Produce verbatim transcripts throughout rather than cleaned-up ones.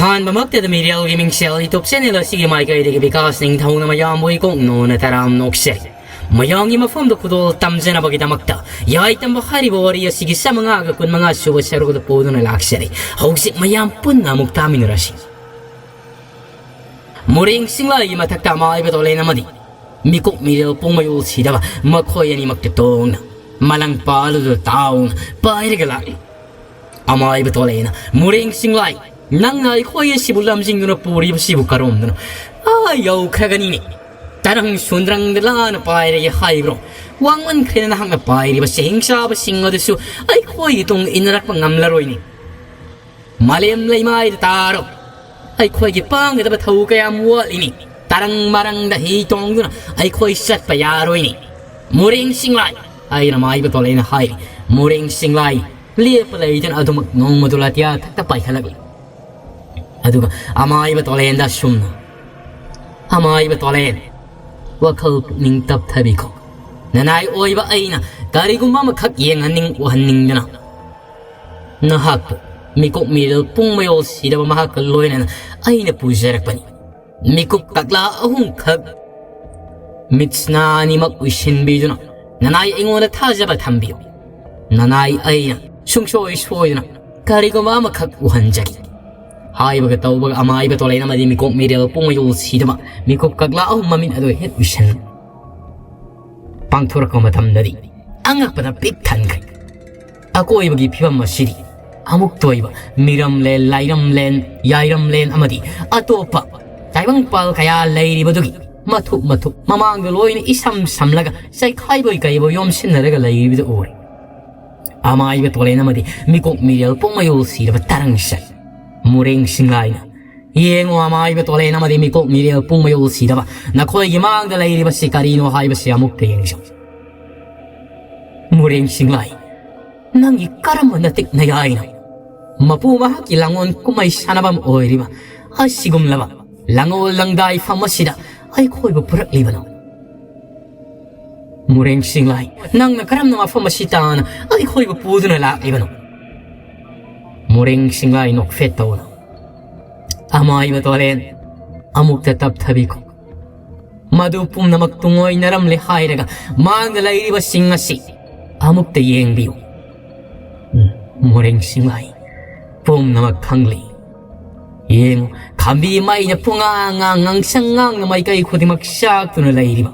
ꯑꯍꯥꯟꯕꯃꯛꯇꯗ ꯃꯤꯔꯦꯜꯒꯤ ꯃꯤꯡꯁꯦꯜ YouTube channel ꯑꯁꯤꯒꯤ ꯃꯥꯏꯀꯩꯗꯒꯤ ꯕꯤꯀꯥꯁ ꯅꯤꯡꯊꯧꯅ ꯃꯌꯥꯝꯕꯨ ꯏꯀꯣꯛꯅꯣꯅ ꯇꯔꯥꯝ ꯅꯣꯛꯆꯔꯤ꯫ ꯃꯌꯥꯝꯒꯤ ꯃꯐꯝꯗ ꯈꯨꯗꯣꯜ ꯇꯝꯖꯅꯕꯒꯤꯗꯃꯛꯇ ꯌꯥꯏ ꯇꯝꯕ ꯍꯥꯏꯔꯤꯕ ꯋꯥꯔꯤ ꯑꯁꯤꯒꯤ ꯆꯥꯃꯉꯥꯒ ꯀꯨꯟꯃꯉꯥ ꯁꯨꯕ ꯁꯔꯨꯛ ꯑꯗꯨ ꯄꯨꯗꯨꯅ ꯂꯥꯛꯆꯔꯤ꯫ ꯍꯧꯖꯤꯛ ꯃꯌꯥꯝ ꯄꯨꯟꯅ ꯑꯃꯨꯛ ꯇꯥꯃꯤꯟꯅꯔꯁꯤ꯫ ꯃꯣꯔꯦꯡ ꯆꯤꯡꯂꯥꯏꯒꯤ ꯃꯊꯛꯇ ꯑꯃꯥꯏꯕ ꯇꯣꯂꯦꯟ ꯑꯃꯗꯤ ꯃꯤꯀꯣꯛ ꯃꯤꯔꯦꯜ ꯄꯨꯡ ꯃꯌꯣꯜ ꯁꯤꯗꯕ ꯃꯈꯣꯏ ꯑꯅꯤꯃꯛꯇ ꯇꯣꯡꯅ ꯃꯂꯪ ꯄꯥꯜꯂꯗꯨ ꯇꯥꯎꯅ ꯄꯥꯏꯔꯒ ꯂꯥꯛꯂꯤ꯫ ꯑꯃꯥꯏꯕ ꯇꯣꯂꯦꯅ, "ꯃꯣꯔꯦꯡ ꯆꯤꯡꯂꯥꯏ, ꯅꯪꯅ ꯑꯩꯈꯣꯏ ꯑꯁꯤꯕꯨ ꯂꯝꯖꯤꯡꯗꯨꯅ ꯄꯨꯔꯤꯕꯁꯤꯕꯨ ꯀꯔꯣꯝꯗꯅꯣ? ꯑꯥ ꯌꯧꯈ꯭ꯔꯒꯅꯤꯅꯦ꯫ ꯇꯔꯪ ꯁꯨꯟꯗ꯭ꯔꯪꯗ ꯂꯥꯅ ꯄꯥꯏꯔꯒꯦ ꯍꯥꯏꯕ꯭ꯔꯣ? ꯋꯥꯡꯃꯟꯈ꯭ꯔꯦꯅ ꯅꯍꯥꯛꯅ ꯄꯥꯏꯔꯤꯕ ꯆꯦꯡ ꯆꯥꯕꯁꯤꯡ ꯑꯗꯨꯁꯨ ꯑꯩꯈꯣꯏꯒꯤ ꯇꯨꯡ ꯏꯟꯅꯔꯛꯄ ꯉꯝꯂꯔꯣꯏꯅꯦ꯫ ꯃꯥꯂꯦꯝ ꯂꯩꯃꯥꯏꯗ ꯇꯥꯔꯣ꯫ ꯑꯩꯈꯣꯏꯒꯤ ꯄꯥꯡꯒꯗꯕ ꯊꯧ ꯀꯌꯥꯝ ꯋꯥꯠꯂꯤꯅꯤ꯫ ꯇꯔꯪ ꯃꯔꯪꯗ ꯍꯤ ꯇꯣꯡꯗꯨꯅ ꯑꯩꯈꯣꯏ ꯆꯠꯄ ꯌꯥꯔꯣꯏꯅꯤ꯫ ꯃꯣꯔꯦꯡ ꯆꯤꯡꯂꯥꯏ," ꯍꯥꯏꯅ ꯑꯃꯥꯏꯕ ꯇꯣꯂꯦꯅ ꯍꯥꯏꯔꯤ꯫ ꯃꯣꯔꯦꯡ ꯆꯤꯡꯂꯥꯏ ꯂꯦꯞꯄ ꯂꯩꯇꯅ ꯑꯗꯨꯃꯛ ꯅꯣꯡꯃꯗꯨ ꯂꯥꯇꯤꯌꯥ ꯊꯛꯇ ꯄꯥꯏꯈꯠꯂꯛꯂꯤ꯫ ꯑꯗꯨꯒ ꯑꯃꯥꯏꯕ ꯇꯣꯂꯦꯟꯗ ꯑꯁꯨꯝꯅ, "ꯑꯃꯥꯏꯕ ꯇꯣꯂꯦꯟ, ꯋꯥꯈꯜ ꯄꯨꯛꯅꯤꯡ ꯇꯞꯊꯕꯤꯈꯣ꯫ ꯅꯅꯥꯏ ꯑꯣꯏꯕ ꯑꯩꯅ ꯀꯔꯤꯒꯨꯝꯕ ꯑꯃꯈꯛ ꯌꯦꯡꯍꯟꯅꯤꯡ ꯎꯍꯟꯅꯤꯡꯗꯅ ꯅꯍꯥꯛꯄꯨ ꯃꯤꯀꯣꯛ ꯃꯤꯔꯦꯜ ꯄꯨꯡ ꯃꯌꯣꯜ ꯁꯤꯗꯕ ꯃꯍꯥꯛꯀ ꯂꯣꯏꯅꯅ ꯑꯩꯅ ꯄꯨꯖꯔꯛꯄꯅꯤ꯫ ꯃꯤꯀꯨꯞ ꯀꯛꯂꯥ ꯑꯍꯨꯝꯈꯛ ꯃꯤꯠꯁꯅꯥ ꯑꯅꯤꯃꯛ ꯎꯏꯁꯤꯟꯕꯤꯗꯨꯅ ꯅꯅꯥꯏ ꯑꯩꯉꯣꯟꯗ ꯊꯥꯖꯕ ꯊꯝꯕꯤꯌꯨ꯫ ꯅꯅꯥꯏ ꯑꯩꯅ ꯁꯨꯡꯁꯣꯏ ꯁꯣꯏꯗꯅ ꯀꯔꯤꯒꯨꯝꯕ ꯑꯃꯈꯛ ꯎꯍꯟꯖꯒꯦ꯫" ꯍꯥꯏꯕꯒ ꯇꯧꯕꯒ ꯑꯃꯥꯏꯕ ꯇꯣꯂꯦꯟ ꯑꯃꯗꯤ ꯃꯤꯀꯣꯛ ꯃꯤꯔꯦꯜ ꯄꯨꯡ ꯃꯌꯣꯜ ꯁꯤꯗꯕ ꯃꯤꯀꯨꯞ ꯀꯛꯂꯥ ꯑꯍꯨꯝ ꯃꯃꯤꯠ ꯑꯗꯨ ꯍꯦꯛ ꯎꯏꯁꯟ ꯄꯥꯡꯊꯣꯔꯛꯄ ꯃꯇꯝꯗꯗꯤ ꯑꯉꯛꯄꯅ ꯄꯤꯛ ꯊꯟꯈ꯭ꯔꯦ꯫ ꯑꯀꯣꯏꯕꯒꯤ ꯐꯤꯕꯝ ꯑꯁꯤꯗꯤ ꯑꯃꯨꯛꯇ ꯑꯣꯏꯕ ꯃꯤꯔꯝꯂꯦꯟ, ꯂꯥꯏꯔꯝꯂꯦꯟ, ꯌꯥꯏꯔꯝꯂꯦꯟ ꯑꯃꯗꯤ ꯑꯇꯣꯞꯄ ꯇꯥꯏꯕꯪꯄꯥꯜ ꯀꯌꯥ ꯂꯩꯔꯤꯕꯗꯨꯒꯤ ꯃꯊꯨꯞ ꯃꯊꯨꯞ ꯃꯃꯥꯡꯗ ꯂꯣꯏꯅ ꯏꯁꯝ ꯁꯝꯂꯒ ꯆꯩꯈꯥꯏꯕꯣꯏ ꯀꯩꯕꯣꯏ ꯌꯣꯝꯁꯤꯟꯅꯔꯒ ꯂꯩꯔꯤꯕꯗꯨ ꯎꯔꯦ꯫ ꯑꯃꯥꯏꯕ ꯇꯣꯂꯦꯟ ꯑꯃꯗꯤ ꯃꯤꯀꯣꯛ ꯃꯤꯔꯦꯜ ꯄꯨꯡꯃꯌꯣꯜ ꯁꯤꯔꯕ ꯇꯔꯪꯁꯟ ꯃꯣꯔꯦꯡ ꯁꯤꯡꯂꯥꯏꯅ, "ꯌꯦꯡꯉꯣ ꯑꯃꯥꯏꯕ ꯇꯣꯂꯦꯟ ꯑꯃꯗꯤ ꯃꯤꯀꯣꯛ ꯃꯤꯔꯦꯜ ꯄꯨꯡꯃꯌꯣꯜ ꯁꯤꯗꯕ ꯅꯈꯣꯏꯒꯤ ꯃꯥꯡꯗ ꯂꯩꯔꯤꯕꯁꯤ ꯀꯔꯤꯅꯣ ꯍꯥꯏꯕꯁꯤ ꯑꯃꯨꯛꯇ ꯌꯦꯡꯖꯧ꯫" ꯃꯣꯔꯦꯡ ꯁꯤꯡꯂꯥꯏ, ꯅꯪꯒꯤ ꯀꯔꯝꯕ ꯅꯇꯤꯛ ꯅꯌꯥꯏꯅꯣ? ꯃꯄꯨ ꯃꯍꯥꯛꯀꯤ ꯂꯥꯡꯑꯣꯟ ꯀꯨꯝꯍꯩ ꯁꯥꯟꯅꯐꯝ ꯑꯣꯏꯔꯤꯕ ꯑꯁꯤꯒꯨꯝꯂꯕ ꯂꯥꯡꯑꯣꯜ ꯂꯪꯗꯥꯏꯐꯝ ꯑꯁꯤꯗ ꯑꯩꯈꯣꯏꯕꯨ ꯄꯨꯔꯛꯂꯤꯕꯅꯣ? ꯃꯣꯔꯦꯡ ꯁꯤꯡꯂꯥꯏ, ꯅꯪꯅ ꯀꯔꯝꯅ ꯃꯐꯝ ꯑꯁꯤ ꯇꯥꯅ ꯑꯩꯈꯣꯏꯕꯨ ꯄꯨꯗꯨꯅ ꯂꯥꯛꯂꯤꯕꯅꯣ? ꯃꯣꯔꯦꯡ ꯁꯤꯡꯂꯥꯏ ꯅꯣꯛꯐꯦꯠ ꯇꯧꯅ, ꯑꯃꯥꯏꯕ ꯇꯣꯂꯦꯟ, ꯑꯃꯨꯛꯇ ꯇꯞꯊꯕꯤꯈꯣ꯫ ꯃꯗꯨ ꯄꯨꯝꯅꯃꯛ ꯇꯨꯡꯑꯣꯏꯅꯔꯝꯂꯦ ꯍꯥꯏꯔꯒ ꯃꯥꯡꯗ ꯂꯩꯔꯤꯕꯁꯤꯡ ꯑꯁꯤ ꯑꯃꯨꯛꯇ ꯌꯦꯡꯕꯤꯌꯨ꯫ ꯎꯝ, ꯃꯣꯔꯦꯡ ꯁꯤꯡꯂꯥꯏ, ꯄꯨꯝꯅꯃꯛ ꯈꯪꯂꯤ꯫ ꯌꯦꯡꯉꯨ, ꯈꯥꯝꯕꯤ ꯃꯩꯅ ꯄꯨꯡꯉꯥꯡ ꯉꯥꯡ, ꯉꯥꯡꯁꯪ ꯉꯥꯡꯅ ꯃꯥꯏꯀꯩ ꯈꯨꯗꯤꯡꯃꯛ ꯆꯥꯛꯇꯨꯅ ꯂꯩꯔꯤꯕ꯫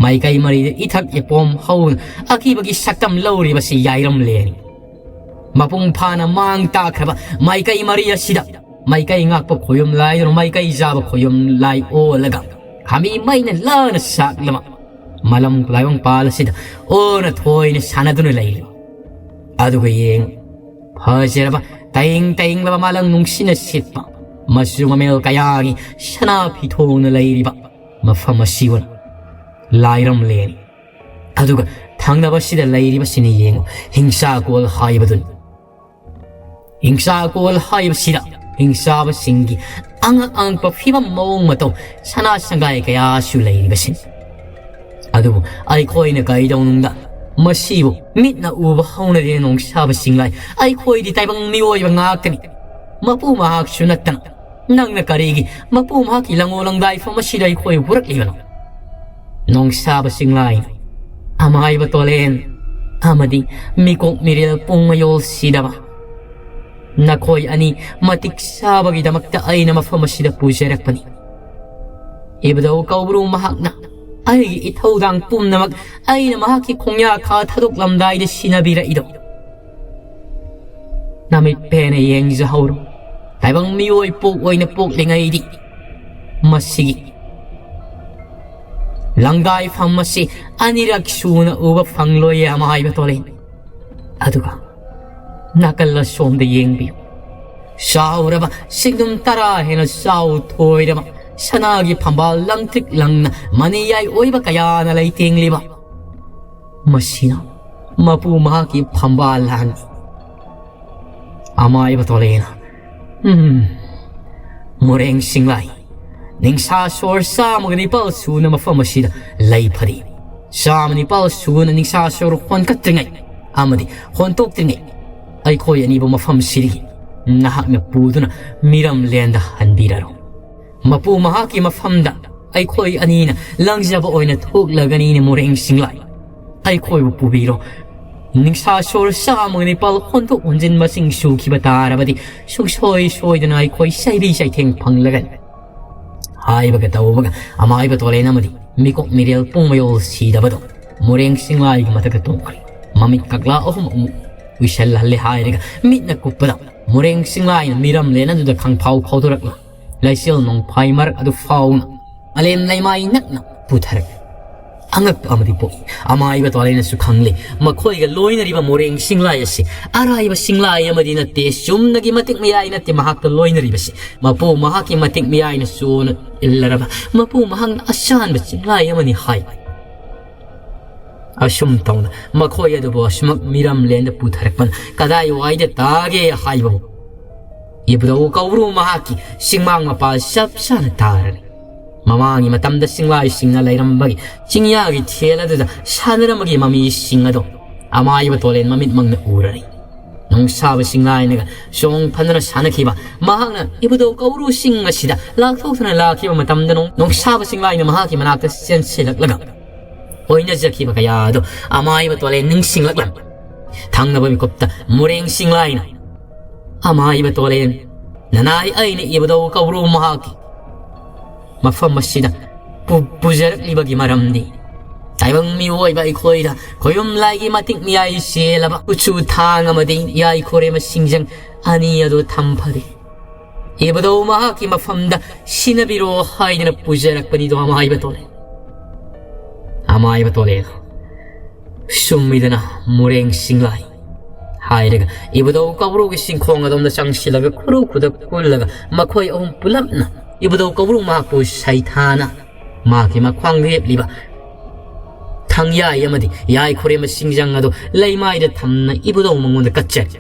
ꯃꯥꯏꯀꯩ ꯃꯔꯤꯗ ꯏꯊꯛ ꯏꯄꯣꯝ ꯍꯧꯅ ꯑꯀꯤꯕꯒꯤ ꯁꯛꯇꯝ ꯂꯧꯔꯤꯕꯁꯤ ꯌꯥꯏꯔꯝꯂꯦꯅꯤ꯫ ꯃꯄꯨꯡ ꯐꯥꯅ ꯃꯥꯡ ꯇꯥꯛꯈ꯭ꯔꯕ ꯃꯥꯏꯀꯩ ꯃꯔꯤ ꯑꯁꯤꯗ ꯃꯥꯏꯀꯩ ꯉꯥꯛꯄ ꯈꯣꯌꯨꯝ ꯂꯥꯏꯗꯨꯅ ꯃꯥꯏꯀꯩ ꯆꯥꯕ ꯈꯣꯌꯨꯝ ꯂꯥꯏ ꯑꯣꯜꯂꯒ ꯈꯥꯝꯕꯤ ꯃꯩꯅ ꯂꯥꯅ ꯁꯥꯛꯂꯕ ꯃꯂꯪ ꯂꯥꯏꯕꯛ ꯄꯥꯜ ꯑꯁꯤꯗ ꯑꯣꯟꯅ ꯊꯣꯏꯅ ꯁꯥꯟꯅꯗꯨꯅ ꯂꯩꯔꯤ꯫ ꯑꯗꯨꯒ ꯌꯦꯡ, ꯐꯖꯔꯕ ꯇꯌꯦꯡ ꯇꯌꯦꯡꯂꯕ ꯃꯥꯂꯪ ꯅꯨꯡꯁꯤꯠꯅ ꯁꯤꯠꯄ ꯃꯆꯨ ꯃꯃꯦꯜ ꯀꯌꯥꯒꯤ ꯁꯅꯥ ꯐꯤꯊꯣꯡꯅ ꯂꯩꯔꯤꯕ ꯃꯐꯝ ꯑꯁꯤꯕꯨ ꯂꯥꯏꯔꯝꯂꯦꯅꯤ꯫ ꯑꯗꯨꯒ ꯊꯪꯅꯕꯁꯤꯗ ꯂꯩꯔꯤꯕꯁꯤꯅꯤ ꯌꯦꯡꯉꯨ, ꯍꯤꯡꯁꯥꯀꯣꯜ ꯍꯥꯏꯕꯗꯨꯅꯤ꯫ ꯍꯤꯡꯁꯥꯀꯣꯜ ꯍꯥꯏꯕꯁꯤꯗ ꯍꯤꯡꯆꯥꯕꯁꯤꯡꯒꯤ ꯑꯉꯛ ꯑꯉꯛꯄ ꯐꯤꯕꯝ ꯃꯑꯣꯡ ꯃꯇꯧ ꯁꯅꯥ ꯁꯪꯒꯥꯏ ꯀꯌꯥꯁꯨ ꯂꯩꯔꯤꯕꯁꯤꯅꯤ꯫ ꯑꯗꯨꯕꯨ ꯑꯩꯈꯣꯏꯅ ꯀꯩꯗꯧꯅꯨꯡꯗ ꯃꯁꯤꯕꯨ ꯃꯤꯠꯅ ꯎꯕ ꯍꯧꯅꯗꯦ ꯅꯣꯡꯁꯥꯕ ꯁꯤꯡꯂꯥꯏ꯫ ꯑꯩꯈꯣꯏꯗꯤ ꯇꯥꯏꯕꯪ ꯃꯤꯑꯣꯏꯕ ꯉꯥꯛꯇꯅꯤ꯫ ꯃꯄꯨ ꯃꯍꯥꯛꯁꯨ ꯅꯠꯇꯅ ꯅꯪꯅ ꯀꯔꯤꯒꯤ ꯃꯄꯨ ꯃꯍꯥꯛꯀꯤ ꯂꯪꯉꯣ ꯂꯪꯗꯥꯏꯐꯝ ꯑꯁꯤꯗ ꯑꯩꯈꯣꯏ ꯄꯨꯔꯛꯂꯤꯕꯅꯣ? ꯅꯣꯡꯁꯥꯕ ꯁꯤꯡꯂꯥꯏ, ꯑꯃꯥꯏꯕ ꯇꯣꯂꯦꯟ ꯑꯃꯗꯤ ꯃꯤꯀꯣꯛ ꯃꯤꯔꯦꯜ ꯄꯨꯡ ꯃꯌꯣꯜ ꯁꯤꯗꯕ ꯅꯈꯣꯏ ꯑꯅꯤ ꯃꯇꯤꯛ ꯆꯥꯕꯒꯤꯗꯃꯛꯇ ꯑꯩꯅ ꯃꯐꯝ ꯑꯁꯤꯗ ꯄꯨꯖꯔꯛꯄꯅꯤ꯫ ꯏꯕꯨꯙꯧ ꯀꯧꯕ꯭ꯔꯨ ꯃꯍꯥꯛꯅ ꯑꯩꯒꯤ ꯏꯊꯧꯗꯥꯡ ꯄꯨꯝꯅꯃꯛ ꯑꯩꯅ ꯃꯍꯥꯛꯀꯤ ꯈꯣꯡꯌꯥ ꯈꯥ ꯊꯥꯗꯣꯛꯂꯝꯗꯥꯏꯗ ꯁꯤꯟꯅꯕꯤꯔꯛꯏꯗꯣ ꯅꯃꯤꯠ ꯄꯦꯟꯅ ꯌꯦꯡꯖꯍꯧꯔꯣ꯫ ꯇꯥꯏꯕꯪ ꯃꯤꯑꯣꯏ ꯄꯣꯛ ꯑꯣꯏꯅ ꯄꯣꯛꯂꯤꯉꯩꯗꯤ ꯃꯁꯤꯒꯤ ꯂꯪꯗꯥꯏꯐꯝ ꯑꯁꯤ ꯑꯅꯤꯔꯛ ꯁꯨꯅ ꯎꯕ ꯐꯪꯂꯣꯏꯌꯦ ꯑꯃꯥꯏꯕ ꯇꯣꯂꯦꯟ꯫ ꯑꯗꯨꯒ ꯅꯥꯀꯜ ꯑꯁꯣꯝꯗ ꯌꯦꯡꯕꯤꯌꯨ꯫ ꯆꯥꯎꯔꯕ ꯁꯤꯡꯅꯨꯝ ꯇꯔꯥ ꯍꯦꯟꯅ ꯆꯥꯎ ꯊꯣꯏꯔꯕ ꯁꯅꯥꯒꯤ ꯐꯝꯕꯥꯜ ꯂꯪꯇ꯭ꯔꯤꯛ ꯂꯪꯅ ꯃꯅꯤꯌꯥꯏ ꯑꯣꯏꯕ ꯀꯌꯥꯅ ꯂꯩꯇꯦꯡꯂꯤꯕ ꯃꯁꯤꯅ ꯃꯄꯨ ꯃꯍꯥꯛꯀꯤ ꯐꯝꯕꯥꯜ ꯂꯥꯡꯉꯤ꯫ ꯑꯃꯥꯏꯕ ꯇꯣꯂꯦꯅ, ꯎꯝ, ꯃꯣꯔꯦꯡ ꯁꯤꯡꯂꯥꯏ, ꯅꯤꯡꯁꯥ ꯁꯣꯔ ꯆꯥꯝꯃꯒ ꯅꯤꯄꯥꯜ ꯁꯨꯅ ꯃꯐꯝ ꯑꯁꯤꯗ ꯂꯩ ꯐꯔꯤ꯫ ꯆꯥꯝꯃ ꯅꯤꯄꯥꯜ ꯁꯨꯅ ꯅꯤꯡꯁꯥ ꯁꯣꯔ ꯍꯣꯟꯀꯠꯇ꯭ꯔꯤꯉꯩ ꯑꯃꯗꯤ ꯍꯣꯟꯇꯣꯛꯇ꯭ꯔꯤꯉꯩ ꯑꯩꯈꯣꯏ ꯑꯅꯤꯕꯨ ꯃꯐꯝꯁꯤꯗꯒꯤ ꯅꯍꯥꯛꯅ ꯄꯨꯗꯨꯅ ꯃꯤꯔꯝꯂꯦꯟꯗ ꯍꯟꯕꯤꯔꯔꯣ꯫ ꯃꯄꯨ ꯃꯍꯥꯛꯀꯤ ꯃꯐꯝꯗ ꯑꯩꯈꯣꯏ ꯑꯅꯤꯅ ꯂꯪꯖꯕ ꯑꯣꯏꯅ ꯊꯣꯛꯂꯒꯅꯤꯅꯦ ꯃꯣꯔꯦꯡ ꯁꯤꯡꯂꯥꯏ꯫ ꯑꯩꯈꯣꯏꯕꯨ ꯄꯨꯕꯤꯔꯣ꯫ ꯅꯤꯡꯁꯥ ꯁꯣꯔ ꯆꯥꯝꯃꯒ ꯅꯤꯄꯥꯜ ꯍꯣꯟꯗꯣꯛ ꯍꯣꯟꯖꯤꯟ ꯃꯁꯤꯡ ꯁꯨꯈꯤꯕ ꯇꯥꯔꯕꯗꯤ ꯁꯨꯡꯁꯣꯏ ꯁꯣꯏꯗꯅ ꯑꯩꯈꯣꯏ ꯆꯩꯕꯤ ꯆꯩꯊꯦꯡ ꯐꯪꯂꯒꯅꯤ꯫ ꯍꯥꯏꯕꯒ ꯇꯧꯕꯒ ꯑꯃꯥꯏꯕ ꯇꯣꯂꯦꯟ ꯑꯃꯗꯤ ꯃꯤꯀꯣꯛ ꯃꯤꯔꯦꯜ ꯄꯨꯡ ꯃꯌꯣꯜ ꯁꯤꯗꯕꯗꯣ ꯃꯣꯔꯦꯡ ꯁꯤꯡꯂꯥꯏꯒꯤ ꯃꯊꯛꯇ ꯇꯣꯡꯈ꯭ꯔꯦ꯫ ꯃꯃꯤꯠ ꯀꯛꯂꯥ ꯑꯍꯨꯝ ꯑꯃꯨꯛ ꯎꯏꯁꯜꯍꯜꯂꯦ ꯍꯥꯏꯔꯒ ꯃꯤꯠꯅ ꯀꯨꯞꯄꯗ ꯃꯣꯔꯦꯡ ꯁꯤꯡꯂꯥꯏꯅ ꯃꯤꯔꯝꯂꯦꯟ ꯑꯗꯨꯗ ꯈꯪꯐꯥꯎ ꯐꯥꯎꯗꯣꯔꯛꯂ ꯂꯩꯆꯤꯜ ꯅꯣꯡꯐꯥꯏ ꯃꯔꯛ ꯑꯗꯨ ꯐꯥꯎꯅ ꯃꯥꯂꯦꯝ ꯂꯩꯃꯥꯏ ꯅꯛꯅ ꯄꯨꯊꯔꯛꯏ꯫ ꯑꯉꯛꯄ ꯑꯃꯗꯤ ꯄꯣꯛꯏ꯫ ꯑꯃꯥꯏꯕ ꯇꯣꯂꯦꯟꯅꯁꯨ ꯈꯪꯂꯦ, ꯃꯈꯣꯏꯒ ꯂꯣꯏꯅꯔꯤꯕ ꯃꯣꯔꯦꯡ ꯁꯤꯡꯂꯥꯏ ꯑꯁꯤ ꯑꯔꯥꯏꯕ ꯁꯤꯡꯂꯥꯏ ꯑꯃꯗꯤ ꯅꯠꯇꯦ, ꯆꯨꯝꯅꯒꯤ ꯃꯇꯤꯛ ꯃꯌꯥꯏ ꯅꯠꯇꯦ ꯃꯍꯥꯛꯇ ꯂꯣꯏꯅꯔꯤꯕꯁꯤ꯫ ꯃꯄꯨ ꯃꯍꯥꯛꯀꯤ ꯃꯇꯤꯛ ꯃꯌꯥꯏꯅ ꯆꯨꯅ ꯏꯜꯂꯔꯕ ꯃꯄꯨ ꯃꯍꯥꯛꯅ ꯑꯁꯥꯟꯕ ꯁꯤꯡꯂꯥꯏ ꯑꯃꯅꯤ ꯍꯥꯏ꯫ ꯑꯁꯨꯝ ꯇꯧꯅ ꯃꯈꯣꯏ ꯑꯗꯨꯕꯨ ꯑꯁꯨꯃꯛ ꯃꯤꯔꯝꯂꯦꯟꯗ ꯄꯨꯊꯔꯛꯄꯅ ꯀꯗꯥꯏ ꯋꯥꯏꯗ ꯇꯥꯒꯦ ꯍꯥꯏꯕꯕꯨ ꯏꯕꯨꯙꯧ ꯀꯧꯕ꯭ꯔꯨ ꯃꯍꯥꯛꯀꯤ ꯆꯤꯡꯃꯥꯡ ꯃꯄꯥ ꯆꯞ ꯆꯥꯅ ꯇꯥꯔꯔꯦ꯫ ꯃꯃꯥꯡꯒꯤ ꯃꯇꯝꯗ ꯆꯤꯡꯂꯥꯏꯁꯤꯡꯅ ꯂꯩꯔꯝꯕꯒꯤ ꯆꯤꯡꯌꯥꯒꯤ ꯊꯦꯜ ꯑꯗꯨꯗ ꯁꯥꯟꯅꯔꯝꯕꯒꯤ ꯃꯃꯤꯁꯤꯡ ꯑꯗꯣ ꯑꯃꯥꯏꯕ ꯇꯣꯂꯦꯟ ꯃꯃꯤꯠꯃꯛꯅ ꯎꯔꯔꯦ꯫ ꯅꯣꯡꯁꯥꯕ ꯆꯤꯡꯂꯥꯏꯅꯒ ꯆꯣꯡ ꯐꯟꯗꯨꯅ ꯁꯥꯟꯅꯈꯤꯕ, ꯃꯍꯥꯛꯅ ꯏꯕꯨꯙꯧ ꯀꯧꯕ꯭ꯔꯨ ꯆꯤꯡ ꯑꯁꯤꯗ ꯂꯥꯛꯊꯣꯛꯇꯨꯅ ꯂꯥꯛꯈꯤꯕ ꯃꯇꯝꯗ ꯅꯣꯡ-, ꯅꯣꯡꯁꯥꯕ ꯆꯤꯡꯂꯥꯏꯅ ꯃꯍꯥꯛꯀꯤ ꯃꯅꯥꯛꯇ ꯆꯦꯟꯁꯤꯜꯂꯛꯂꯒ ꯑꯣꯏꯅꯖꯈꯤꯕ ꯀꯌꯥ ꯑꯗꯨ ꯑꯃꯥꯏꯕ ꯇꯣꯂꯦꯟ ꯅꯤꯡꯁꯤꯡꯂꯛꯂꯝꯃꯤ꯫ ꯊꯪꯅꯕ ꯃꯤꯀꯨꯞꯇ ꯃꯣꯔꯦꯡ ꯆꯤꯡꯂꯥꯏꯅ ꯑꯃꯥꯏꯕ ꯇꯣꯂꯦꯟ, ꯅꯅꯥꯏ ꯑꯩꯅ ꯏꯕꯨꯙꯧ ꯀꯧꯕ꯭ꯔꯨ ꯃꯍꯥꯛꯀꯤ ꯃꯐꯝ ꯑꯁꯤꯗ ꯄꯨ-, ꯄꯨꯖꯔꯛꯂꯤꯕꯒꯤ ꯃꯔꯝꯗꯤ ꯇꯥꯏꯕꯪ ꯃꯤꯑꯣꯏꯕ ꯑꯩꯈꯣꯏꯗ ꯈꯣꯌꯨꯝ ꯂꯥꯏꯒꯤ ꯃꯇꯤꯛ ꯃꯌꯥꯏ ꯆꯦꯜꯂꯕ ꯀꯨꯆꯨ ꯊꯥꯡ ꯑꯃꯗꯤ ꯌꯥꯏꯈꯣꯔꯦꯝꯕ ꯁꯤꯡꯖꯪ ꯑꯅꯤ ꯑꯗꯨ ꯊꯝꯐꯗꯦ꯫ ꯏꯕꯨꯙꯧ ꯃꯍꯥꯛꯀꯤ ꯃꯐꯝꯗ ꯁꯤꯟꯅꯕꯤꯔꯣ ꯍꯥꯏꯗꯅ ꯄꯨꯖꯔꯛꯄꯅꯤꯗꯣ ꯑꯃꯥꯏꯕ ꯇꯣꯂꯦꯟ꯫ ꯑꯃꯥꯏꯕ ꯇꯣꯂꯦꯟ꯫ ꯆꯨꯝꯃꯤꯗꯅ ꯃꯣꯔꯦꯡ ꯆꯤꯡꯂꯥꯏ꯫ ꯍꯥꯏꯔꯒ ꯏꯕꯨꯙꯧ ꯀꯧꯕ꯭ꯔꯨꯒꯤ ꯆꯤꯡꯈꯣꯡ ꯑꯗꯣꯝꯗ ꯆꯪꯁꯤꯜꯂꯒ ꯈꯨꯔꯨ ꯈꯨꯗꯛ ꯀꯨꯜꯂꯒ ꯃꯈꯣꯏ ꯑꯍꯨꯝ ꯄꯨꯂꯞꯅ ꯏꯕꯨꯙꯧ ꯀꯧꯕ꯭ꯔꯨ ꯃꯍꯥꯛꯄꯨ ꯁꯩꯊꯥꯅ ꯃꯍꯥꯛꯀꯤ ꯃꯈ꯭ꯋꯥꯡ ꯂꯦꯞꯂꯤꯕ ꯊꯥꯡꯌꯥꯏ ꯑꯃꯗꯤ ꯌꯥꯏꯈꯣꯔꯦꯝꯕ ꯁꯤꯡꯖꯪ ꯑꯗꯨ ꯂꯩꯃꯥꯏꯗ ꯊꯝꯅ ꯏꯕꯨꯙꯧ ꯃꯉꯣꯟꯗ ꯀꯠꯆꯔꯤ꯫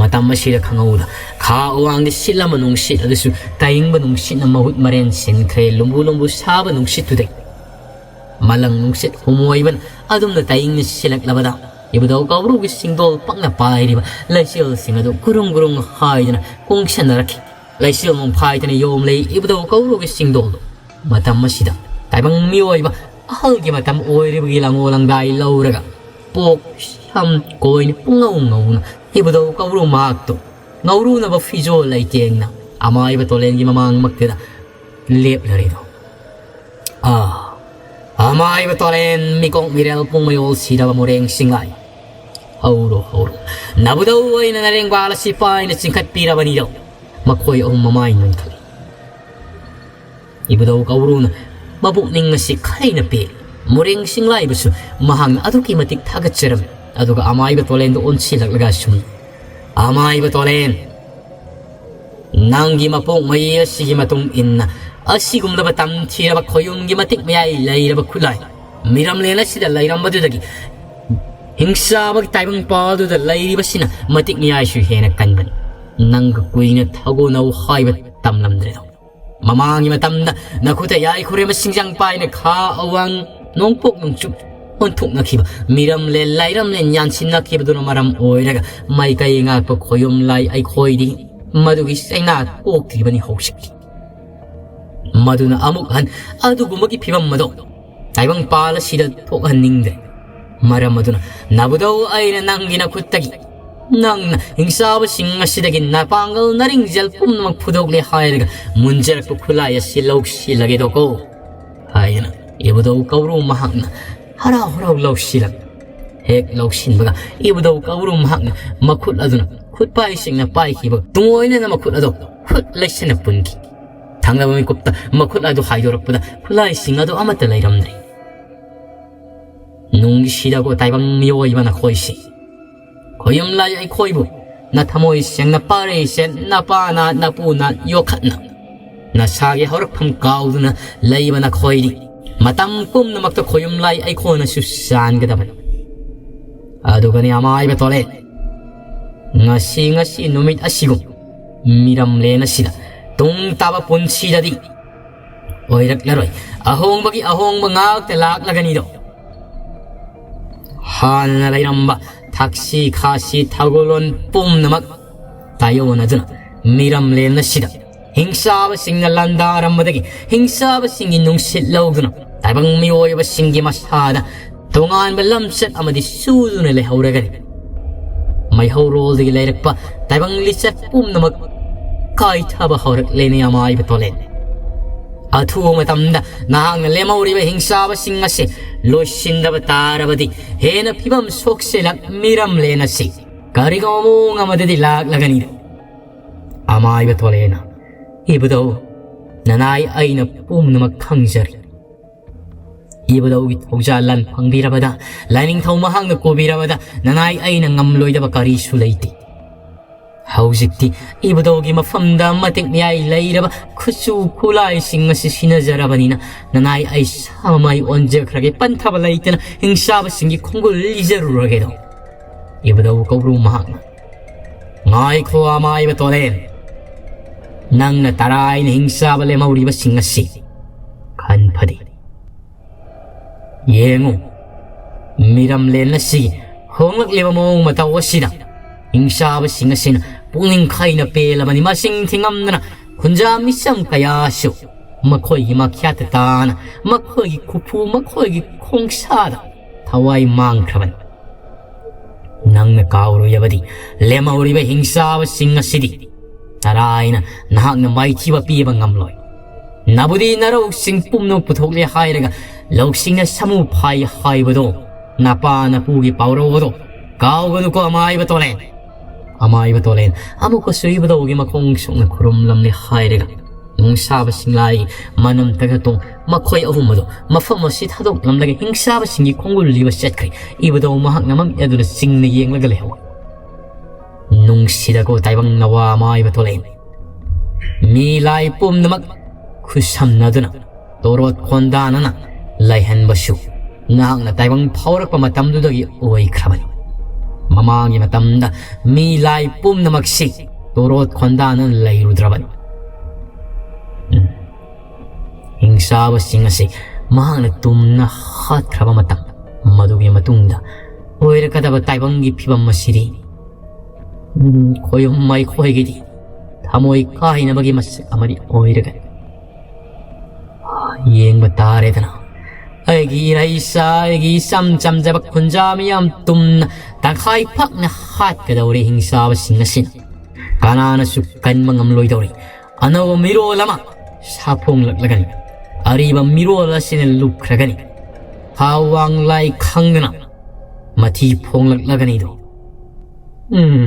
ꯃꯇꯝ ꯑꯁꯤꯗ ꯈꯪꯍꯧꯗ ꯈꯥ ꯑꯋꯥꯡꯗ ꯁꯤꯠꯂꯝꯕ ꯅꯨꯡꯁꯤꯠ ꯑꯗꯨꯁꯨ ꯇꯥꯏꯪꯕ ꯅꯨꯡꯁꯤꯠꯅ ꯃꯍꯨꯠ ꯃꯔꯦꯟ ꯁꯤꯟꯈ꯭ꯔꯦ꯫ ꯂꯨꯝꯕꯨ ꯂꯨꯝꯕꯨ ꯁꯥꯕ ꯅꯨꯡꯁꯤꯠꯇꯨꯗꯒꯤ ꯃꯂꯪ ꯅꯨꯡꯁꯤꯠ ꯍꯨꯝꯃꯣꯏꯕꯅ ꯑꯗꯨꯝꯅ ꯇꯥꯏꯪꯅ ꯁꯤꯜꯂꯛꯂꯕꯗ ꯏꯕꯨꯙꯧ ꯀꯧꯕ꯭ꯔꯨꯒꯤ ꯆꯤꯡꯗꯣꯜ ꯄꯛꯅ ꯄꯥꯏꯔꯤꯕ ꯂꯩꯆꯤꯜꯁꯤꯡ ꯑꯗꯨ ꯒꯨꯔꯨꯡ ꯒꯨꯔꯨꯡ ꯍꯥꯏꯗꯨꯅ ꯀꯨꯡꯁꯟꯅꯔꯛꯈꯤ꯫ ꯂꯩꯆꯤꯜ ꯅꯣꯡꯐꯥꯏꯗꯅ ꯌꯣꯝꯂꯤ ꯏꯕꯨꯙꯧ ꯀꯧꯕ꯭ꯔꯨꯒꯤ ꯆꯤꯡꯗꯣꯜꯗꯨ꯫ ꯃꯇꯝ ꯑꯁꯤꯗ ꯇꯥꯏꯕꯪ ꯃꯤꯑꯣꯏꯕ ꯑꯍꯜꯒꯤ ꯃꯇꯝ ꯑꯣꯏꯔꯤꯕꯒꯤ ꯂꯪꯉꯣ ꯂꯪꯗꯥꯏ ꯂꯧꯔꯒ ꯄꯣꯛ ꯁꯝ ꯀꯣꯏꯅ ꯄꯨꯡꯉꯧ ꯉꯧꯅ ꯏꯕꯨꯙꯧ ꯀꯧꯕ꯭ꯔꯨ ꯃꯍꯥꯛꯇꯨ ꯉꯧꯔꯨꯅꯕ ꯐꯤꯖꯣꯜ ꯂꯩꯇꯦꯡꯅ ꯑꯃꯥꯏꯕ ꯇꯣꯂꯦꯟꯒꯤ ꯃꯃꯥꯡꯃꯛꯇꯗ ꯂꯦꯞꯂꯔꯦꯗꯣ꯫ ꯑꯥ, ꯑꯃꯥꯏꯕ ꯇꯣꯂꯦꯟ ꯃꯤꯀꯣꯛ ꯃꯤꯔꯦꯜ ꯄꯨꯡ ꯃꯌꯣꯜ ꯁꯤꯔꯕ ꯃꯣꯔꯦꯡ ꯆꯤꯡꯂꯥꯏ꯫ ꯍꯧꯔꯣ, ꯍꯧꯔꯣ꯫ ꯅꯕꯨꯙꯧ ꯑꯩꯅ ꯅꯔꯦꯡꯕꯥꯜ ꯑꯁꯤ ꯄꯥꯏꯅ ꯆꯤꯡꯈꯠꯄꯤꯔꯕꯅꯤꯗꯣ꯫ ꯃꯈꯣꯏ ꯑꯍꯨꯝ ꯃꯃꯥꯏ ꯅꯣꯟꯈꯠꯂꯤ꯫ ꯏꯕꯨꯙꯧ ꯀꯧꯕ꯭ꯔꯨꯅ ꯃꯄꯨꯛꯅꯤꯡ ꯑꯁꯤ ꯈꯩꯅ ꯄꯦꯜꯂꯤ꯫ ꯃꯣꯔꯦꯡ ꯆꯤꯡꯂꯥꯏꯕꯁꯨ ꯃꯍꯥꯛꯅ ꯑꯗꯨꯛꯀꯤ ꯃꯇꯤꯛ ꯊꯥꯒꯠꯆꯔꯝꯃꯤ꯫ ꯑꯗꯨꯒ ꯑꯃꯥꯏꯕ ꯇꯣꯂꯦꯟꯗ ꯑꯣꯟꯁꯤꯜꯂꯛꯂꯒ ꯑꯁꯨꯝ, "ꯑꯃꯥꯏꯕ ꯇꯣꯂꯦꯟ, ꯅꯪꯒꯤ ꯃꯄꯣꯛ ꯃꯌꯦ ꯑꯁꯤꯒꯤ ꯃꯇꯨꯡ ꯏꯟꯅ ꯑꯁꯤꯒꯨꯝꯂꯕ ꯇꯝꯊꯤꯔꯕ ꯈꯣꯌꯨꯝꯒꯤ ꯃꯇꯤꯛ ꯃꯌꯥꯏ ꯂꯩꯔꯕ ꯈꯨꯠꯂꯥꯏ ꯃꯤꯔꯝꯂꯦꯟ ꯑꯁꯤꯗ ꯂꯩꯔꯝꯕꯗꯨꯗꯒꯤ ꯍꯤꯡꯆꯥꯕꯒꯤ ꯇꯥꯏꯕꯪ ꯄꯥꯜꯗꯨꯗ ꯂꯩꯔꯤꯕꯁꯤꯅ ꯃꯇꯤꯛ ꯃꯌꯥꯏꯁꯨ ꯍꯦꯟꯅ ꯀꯟꯕꯅꯤ꯫ ꯅꯪꯒ ꯀꯨꯏꯅ ꯊꯧꯒꯣꯅꯧ ꯍꯥꯏꯕ ꯇꯝꯂꯝꯗ꯭ꯔꯦꯗꯣ꯫ ꯃꯃꯥꯡꯒꯤ ꯃꯇꯝꯗ ꯅꯈꯨꯠꯇ ꯌꯥꯏꯈꯨꯔꯦꯝꯕ ꯁꯤꯡꯖꯪ ꯄꯥꯏꯅ ꯈꯥ ꯑꯋꯥꯡ ꯅꯣꯡꯄꯣꯛ ꯅꯣꯡꯆꯨꯞ ꯑꯣꯟꯊꯣꯛꯅꯈꯤꯕ ꯃꯤꯔꯝꯂꯦꯟ ꯂꯥꯏꯔꯝꯂꯦꯟ ꯌꯥꯟꯁꯤꯟꯅꯈꯤꯕꯗꯨꯅ ꯃꯔꯝ ꯑꯣꯏꯔꯒ ꯃꯥꯏꯀꯩ ꯉꯥꯛꯄ ꯈꯣꯌꯨꯝ ꯂꯥꯏ ꯑꯩꯈꯣꯏꯗꯤ ꯃꯗꯨꯒꯤ ꯆꯩꯅꯥ ꯀꯣꯛꯇ꯭ꯔꯤꯕꯅꯤ ꯍꯧꯖꯤꯛ꯫ ꯃꯗꯨꯅ ꯑꯃꯨꯛ ꯍꯟ ꯑꯗꯨꯒꯨꯝꯕꯒꯤ ꯐꯤꯕꯝ ꯑꯗꯣ ꯇꯥꯏꯕꯪꯄꯥꯜ ꯑꯁꯤꯗ ꯊꯣꯛꯍꯟꯅꯤꯡꯗꯦ꯫ ꯃꯔꯝ ꯑꯗꯨꯅ ꯅꯕꯨꯙꯧ ꯑꯩꯅ ꯅꯪꯒꯤ ꯅꯈꯨꯠꯇꯒꯤ ꯅꯪꯅ ꯍꯤꯡꯆꯥꯕꯁꯤꯡ ꯑꯁꯤꯗꯒꯤ ꯅꯄꯥꯡꯒꯜ ꯅꯔꯤꯡꯖꯦꯜ ꯄꯨꯝꯅꯃꯛ ꯐꯨꯗꯣꯛꯂꯦ ꯍꯥꯏꯔꯒ ꯃꯨꯟꯖꯔꯛꯄ ꯈꯨꯠꯂꯥꯏ ꯑꯁꯤ ꯂꯧꯁꯤꯜꯂꯒꯦꯗꯣꯀꯣ ꯍꯥꯏꯗꯅ ꯏꯕꯨꯙꯧ ꯀꯧꯕ꯭ꯔꯨ ꯃꯍꯥꯛꯅ ꯍꯔꯥꯎ ꯍꯔꯥꯎ ꯂꯧꯁꯤꯜꯂꯛ ꯍꯦꯛ ꯂꯧꯁꯤꯟꯕꯒ ꯏꯕꯨꯙꯧ ꯀꯧꯕ꯭ꯔꯨ ꯃꯍꯥꯛꯅ ꯃꯈꯨꯠ ꯑꯗꯨꯅ ꯈꯨꯠꯄꯥꯏꯁꯤꯡꯅ ꯄꯥꯏꯈꯤꯕ ꯇꯨꯡꯑꯣꯏꯅꯅ ꯃꯈꯨꯠ ꯑꯗꯣ ꯈꯨꯠ ꯂꯩꯁꯤꯟꯅ ꯄꯨꯟꯈꯤ꯫ ꯊꯪꯅꯕ ꯃꯤꯀꯨꯞꯇ ꯃꯈꯨꯠ ꯑꯗꯨ ꯍꯥꯏꯗꯣꯔꯛꯄꯗ ꯈꯨꯠꯂꯥꯏꯁꯤꯡ ꯑꯗꯨ ꯑꯃꯠꯇ ꯂꯩꯔꯝꯗ꯭ꯔꯦ꯫ ꯅꯨꯡꯁꯤꯗꯀꯣ ꯇꯥꯏꯕꯪ ꯃꯤꯑꯣꯏꯕ ꯅꯈꯣꯏꯁꯤ꯫ ꯈꯣꯌꯨꯝ ꯂꯥꯏ ꯑꯩꯈꯣꯏꯕꯨ ꯅꯊꯃꯣꯏ ꯁꯦꯡꯅ ꯄꯥꯔꯩꯁꯦ ꯅꯄꯥꯅ ꯅꯄꯨꯅ ꯌꯣꯛꯈꯠꯅ ꯅꯁꯥꯒꯤ ꯍꯧꯔꯛꯐꯝ ꯀꯥꯎꯗꯨꯅ ꯂꯩꯕ ꯅꯈꯣꯏꯗꯤ ꯃꯇꯝ ꯄꯨꯝꯅꯃꯛꯇ ꯈꯣꯌꯨꯝ ꯂꯥꯏ ꯑꯩꯈꯣꯏꯅꯁꯨ ꯆꯥꯟꯒꯗꯕꯅꯤ꯫ ꯑꯗꯨꯒꯅꯤ ꯑꯃꯥꯏꯕ ꯇꯣꯂꯦ, ꯉꯁꯤ, ꯉꯁꯤ ꯅꯨꯃꯤꯠ ꯑꯁꯤꯒꯨꯝ ꯃꯤꯔꯝꯂꯦꯟ ꯑꯁꯤꯗ ꯇꯨꯡ ꯇꯥꯕ ꯄꯨꯟꯁꯤꯗꯗꯤ ꯑꯣꯏꯔꯛꯂꯔꯣꯏ꯫ ꯑꯍꯣꯡꯕꯒꯤ ꯑꯍꯣꯡꯕ ꯉꯥꯛꯇ ꯂꯥꯛꯂꯒꯅꯤꯗꯣ꯫ ꯍꯥꯟꯅ ꯂꯩꯔꯝꯕ ꯊꯛꯁꯤ ꯈꯥꯁꯤ ꯊꯧꯒꯜꯂꯣꯟ ꯄꯨꯝꯅꯃꯛ ꯇꯥꯏꯑꯣꯟꯅꯗꯨꯅ ꯃꯤꯔꯝꯂꯦꯟ ꯑꯁꯤꯗ ꯍꯤꯡꯆꯥꯕꯁꯤꯡꯅ ꯂꯥꯟꯗꯥꯔꯝꯕꯗꯒꯤ ꯍꯤꯡꯆꯥꯕꯁꯤꯡꯒꯤ ꯅꯨꯡꯁꯤꯠ ꯂꯧꯗꯨꯅ ꯇꯥꯏꯕꯪ ꯃꯤꯑꯣꯏꯕꯁꯤꯡꯒꯤ ꯃꯁꯥꯗ ꯇꯣꯉꯥꯟꯕ ꯂꯝꯆꯠ ꯑꯃꯗꯤ ꯆꯨꯗꯨꯅ ꯂꯩꯍꯧꯔꯒꯅꯤ꯫ ꯃꯩꯍꯧꯔꯣꯜꯗꯒꯤ ꯂꯩꯔꯛꯄ ꯇꯥꯏꯕꯪ ꯂꯤꯆꯠ ꯄꯨꯝꯅꯃꯛ ꯀꯥꯏꯊꯕ ꯍꯧꯔꯛꯂꯦꯅꯦ ꯑꯃꯥꯏꯕ ꯇꯣꯂꯦꯟ꯫ ꯑꯊꯨꯕ ꯃꯇꯝꯗ ꯅꯍꯥꯛꯅ ꯂꯦꯝꯍꯧꯔꯤꯕ ꯍꯤꯡꯆꯥꯕꯁꯤꯡ ꯑꯁꯤ ꯂꯣꯏꯁꯤꯟꯗꯕ ꯇꯥꯔꯕꯗꯤ ꯍꯦꯟꯅ ꯐꯤꯕꯝ ꯁꯣꯛꯆꯤꯜꯂꯛ ꯃꯤꯔꯝꯂꯦꯟ ꯑꯁꯤ ꯀꯔꯤꯒꯨꯝꯕ ꯃꯑꯣꯡ ꯑꯃꯗꯗꯤ ꯂꯥꯛꯂꯒꯅꯤꯗ꯫ ꯑꯃꯥꯏꯕ ꯇꯣꯂꯦꯟꯅ, ꯏꯕꯨꯙꯧ, ꯅꯅꯥꯏ ꯑꯩꯅ ꯄꯨꯝꯅꯃꯛ ꯈꯪꯖꯔꯤ꯫ ꯏꯕꯨꯙꯧꯒꯤ ꯊꯧꯖꯥꯜ ꯂꯥꯟ ꯐꯪꯕꯤꯔꯕꯗ, ꯂꯥꯏꯅꯤꯡꯊꯧ ꯃꯍꯥꯛꯅ ꯀꯣꯕꯤꯔꯕꯗ ꯅꯅꯥꯏ ꯑꯩꯅ ꯉꯝꯂꯣꯏꯗꯕ ꯀꯔꯤꯁꯨ ꯂꯩꯇꯦ꯫ ꯍꯧꯖꯤꯛꯇꯤ ꯏꯕꯨꯙꯧꯒꯤ ꯃꯐꯝꯗ ꯃꯇꯤꯛ ꯃꯌꯥꯏ ꯂꯩꯔꯕ ꯈꯨꯠꯁꯨ ꯈꯨꯠꯂꯥꯏꯁꯤꯡ ꯑꯁꯤ ꯁꯤꯟꯅꯖꯔꯕꯅꯤꯅ ꯅꯅꯥꯏ ꯑꯩ ꯁꯥꯃꯃꯥꯏ ꯑꯣꯟꯖꯈ꯭ꯔꯒꯦ꯫ ꯄꯟꯊꯕ ꯂꯩꯇꯅ ꯍꯤꯡꯆꯥꯕꯁꯤꯡꯒꯤ ꯈꯣꯡꯒꯨꯜ ꯂꯤꯖꯔꯨꯔꯒꯦꯗꯣ꯫ ꯏꯕꯨꯙꯧ ꯀꯧꯕ꯭ꯔꯨ ꯃꯍꯥꯛꯅ, ꯉꯥꯏꯈꯣ ꯑꯃꯥꯏꯕ ꯇꯣꯂꯦꯟ, ꯅꯪꯅ ꯇꯔꯥꯏꯅ ꯍꯤꯡꯆꯥꯕ ꯂꯦꯝꯍꯧꯔꯤꯕꯁꯤꯡ ꯑꯁꯤ ꯈꯟ ꯐꯗꯦ꯫ ꯌꯦꯡꯉꯨ, ꯃꯤꯔꯝꯂꯦꯟ ꯑꯁꯤꯒꯤ ꯍꯣꯡꯂꯛꯂꯤꯕ ꯃꯑꯣꯡ ꯃꯇꯧ ꯑꯁꯤꯗ ꯍꯤꯡꯆꯥꯕꯁꯤꯡ ꯑꯁꯤꯅ ꯄꯨꯛꯅꯤꯡ ꯈꯩꯅ ꯄꯦꯜꯂꯕꯅꯤ꯫ ꯃꯁꯤꯡ ꯊꯤꯉꯝꯗꯅ ꯈꯨꯟꯖꯥ ꯃꯤꯆꯝ ꯀꯌꯥꯁꯨ ꯃꯈꯣꯏꯒꯤ ꯃꯈ꯭ꯌꯥꯠꯇ ꯇꯥꯅ ꯃꯈꯣꯏꯒꯤ ꯈꯨꯐꯨ, ꯃꯈꯣꯏꯒꯤ ꯈꯣꯡꯁꯥꯗ ꯊꯋꯥꯏ ꯃꯥꯡꯈ꯭ꯔꯕꯅꯤ꯫ ꯅꯪꯅ ꯀꯥꯎꯔꯣꯏꯗꯕꯗꯤ ꯂꯦꯝꯍꯧꯔꯤꯕ ꯍꯤꯡꯆꯥꯕꯁꯤꯡ ꯑꯁꯤꯗꯤ ꯇꯔꯥꯏꯅ ꯅꯍꯥꯛꯅ ꯃꯥꯏꯊꯤꯕ ꯄꯤꯕ ꯉꯝꯂꯣꯏ꯫ ꯅꯕꯨꯗꯤ ꯅꯔꯧꯁꯤꯡ ꯄꯨꯝꯅꯃꯛ ꯄꯨꯊꯣꯛꯂꯦ ꯍꯥꯏꯔꯒ ꯂꯧꯁꯤꯡꯅ ꯁꯥꯃꯨ ꯐꯥꯏ ꯍꯥꯏꯕꯗꯣ, ꯅꯄꯥ ꯅꯄꯨꯒꯤ ꯄꯥꯎꯔꯧ ꯑꯗꯣ ꯀꯥꯎꯒꯅꯨꯀꯣ ꯑꯃꯥꯏꯕ ꯇꯣꯂꯦꯟ꯫ ꯑꯃꯥꯏꯕ ꯇꯣꯂꯦꯟ ꯑꯃꯨꯛꯀꯁꯨ ꯏꯕꯨꯙꯧꯒꯤ ꯃꯈꯣꯡ ꯁꯣꯛꯅ ꯈꯨꯔꯨꯝꯂꯝꯂꯦ ꯍꯥꯏꯔꯒ ꯅꯨꯡꯁꯥꯕ ꯁꯤꯡꯂꯥꯏꯒꯤ ꯃꯅꯝ ꯇꯒ ꯇꯣꯡ ꯃꯈꯣꯏ ꯑꯍꯨꯝ ꯑꯗꯨ ꯃꯐꯝ ꯑꯁꯤ ꯊꯥꯗꯣꯛꯂꯝꯂꯒ ꯍꯤꯡꯆꯥꯕꯁꯤꯡꯒꯤ ꯈꯣꯡꯒꯨꯜ ꯂꯤꯕ ꯆꯠꯈ꯭ꯔꯦ꯫ ꯏꯕꯨꯙꯧ ꯃꯍꯥꯛꯅ ꯃꯃꯤꯠ ꯑꯗꯨꯗ ꯆꯤꯡꯅ ꯌꯦꯡꯂꯒ ꯂꯩꯍꯧꯏ꯫ ꯅꯨꯡꯁꯤꯗꯀꯣ ꯇꯥꯏꯕꯪ ꯅꯋꯥ ꯑꯃꯥꯏꯕ ꯇꯣꯂꯦꯟ꯫ ꯃꯤ ꯂꯥꯏ ꯄꯨꯝꯅꯃꯛ ꯈꯨꯠꯁꯝꯅꯗꯨꯅ ꯇꯣꯔꯣꯠ ꯈꯣꯟꯗꯥꯅꯅ ꯂꯩꯍꯟꯕꯁꯨ ꯅꯍꯥꯛꯅ ꯇꯥꯏꯕꯪ ꯐꯥꯎꯔꯛꯄ ꯃꯇꯝꯗꯨꯗꯒꯤ ꯑꯣꯏꯈ꯭ꯔꯕꯅꯤ꯫ ꯃꯃꯥꯡꯒꯤ ꯃꯇꯝꯗ ꯃꯤ ꯂꯥꯏ ꯄꯨꯝꯅꯃꯛꯁꯤ ꯇꯣꯔꯣꯠ ꯈꯣꯟꯗꯥꯅ ꯂꯩꯔꯨꯗ꯭ꯔꯕꯅꯤ꯫ ꯎꯝ꯫ ꯍꯤꯡꯆꯥꯕꯁꯤꯡ ꯑꯁꯤ ꯃꯍꯥꯛꯅ ꯇꯨꯝꯅ ꯍꯥꯠꯈ꯭ꯔꯕ ꯃꯇꯝ, ꯃꯗꯨꯒꯤ ꯃꯇꯨꯡꯗ ꯑꯣꯏꯔꯛꯀꯗꯕ ꯇꯥꯏꯕꯪꯒꯤ ꯐꯤꯕꯝ ꯑꯁꯤꯗꯤ, ꯎꯝ, ꯈꯣꯏꯌꯨꯝ ꯃꯩꯈꯣꯏꯒꯤꯗꯤ ꯊꯃꯣꯏ ꯀꯥꯏꯅꯕꯒꯤ ꯃꯁꯛ ꯑꯃꯗꯤ ꯑꯣꯏꯔꯒꯅꯤ꯫ ꯌꯦꯡꯕ ꯇꯥꯔꯦꯗꯅ, ꯑꯩꯒꯤ ꯏꯔꯩꯆꯥ, ꯑꯩꯒꯤ ꯏꯆꯝ ꯆꯝꯖꯕ ꯈꯨꯟꯖꯥ ꯃꯤꯌꯥꯝ ꯇꯨꯝꯅ ꯇꯪꯈꯥꯏ ꯐꯛꯅ ꯍꯥꯠꯀꯗꯧꯔꯦ ꯍꯤꯡꯆꯥꯕꯁꯤꯡ ꯑꯁꯤꯅ꯫ ꯀꯅꯥꯅꯁꯨ ꯀꯟꯕ ꯉꯝꯂꯣꯏꯗꯧꯔꯤ꯫ ꯑꯅꯧꯕ ꯃꯤꯔꯣꯜ ꯑꯃ ꯁꯥꯐꯣꯡꯂꯛꯂꯒꯅꯤ꯫ ꯑꯔꯤꯕ ꯃꯤꯔꯣꯜ ꯑꯁꯤꯅ ꯂꯨꯞꯈ꯭ꯔꯒꯅꯤ꯫ ꯊꯥꯋꯥꯡ ꯂꯥꯏ ꯈꯪꯗꯅ ꯃꯊꯤ ꯐꯣꯡꯂꯛꯂꯒꯅꯤꯗꯣ꯫ ꯎꯝ,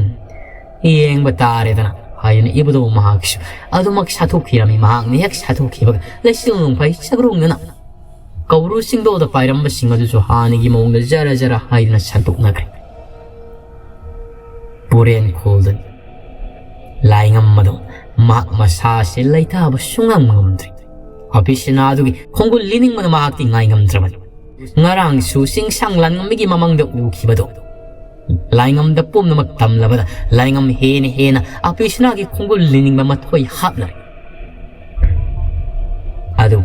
ꯌꯦꯡꯕ ꯇꯥꯔꯦꯗꯅ ꯍꯥꯏꯗꯨꯅ ꯏꯕꯨꯙꯧ ꯃꯍꯥꯛꯁꯨ ꯑꯗꯨꯃꯛ ꯁꯥꯊꯣꯛꯈꯤꯔꯝꯃꯤ꯫ ꯃꯍꯥꯛꯅ ꯍꯦꯛ ꯁꯥꯊꯣꯛꯈꯤꯕꯒ ꯂꯩꯆꯤꯜ ꯅꯣꯡꯐꯩ ꯆꯥꯛꯔꯣꯡꯗꯨꯅ ꯀꯧꯕ꯭ꯔꯨ ꯆꯤꯡꯗꯣꯜꯗ ꯄꯥꯏꯔꯝꯕꯁꯤꯡ ꯑꯗꯨꯁꯨ ꯍꯥꯟꯅꯒꯤ ꯃꯑꯣꯡꯗ ꯖꯔ ꯖꯔ ꯍꯥꯏꯗꯨꯅ ꯁꯟꯗꯣꯛꯅꯈ꯭ꯔꯦ꯫ ꯄꯨꯔꯦꯟ ꯈꯣꯜꯗꯨꯅꯤ꯫ ꯂꯥꯏꯉꯝ ꯑꯗꯨ ꯃꯍꯥꯛ ꯃꯁꯥꯁꯦ ꯂꯩꯇꯥꯕ ꯁꯨꯡꯉꯝ ꯉꯝꯗ꯭ꯔꯤ꯫ ꯑꯕꯤꯁꯅꯥꯗꯨꯒꯤ ꯈꯣꯡꯒꯨꯜ ꯂꯤꯅꯤꯡꯕꯅ ꯃꯍꯥꯛꯇꯤ ꯉꯥꯏꯉꯝꯗ꯭ꯔꯕꯅꯤ꯫ ꯉꯔꯥꯡꯁꯨ ꯆꯤꯡꯁꯥꯡ ꯂꯥꯟꯉꯝꯃꯤꯒꯤ ꯃꯃꯥꯡꯗ ꯎꯈꯤꯕꯗꯣ, ꯂꯥꯏꯉꯝꯗ ꯄꯨꯝꯅꯃꯛ ꯇꯝꯂꯕꯗ ꯂꯥꯏꯉꯝ ꯍꯦꯟꯅ ꯍꯦꯟꯅ ꯑꯕꯤꯁꯅꯥꯒꯤ ꯈꯣꯡꯒꯨꯜ ꯂꯤꯅꯤꯡꯕ ꯃꯊꯣꯏ ꯍꯥꯞꯅꯔꯦ꯫ ꯑꯗꯨ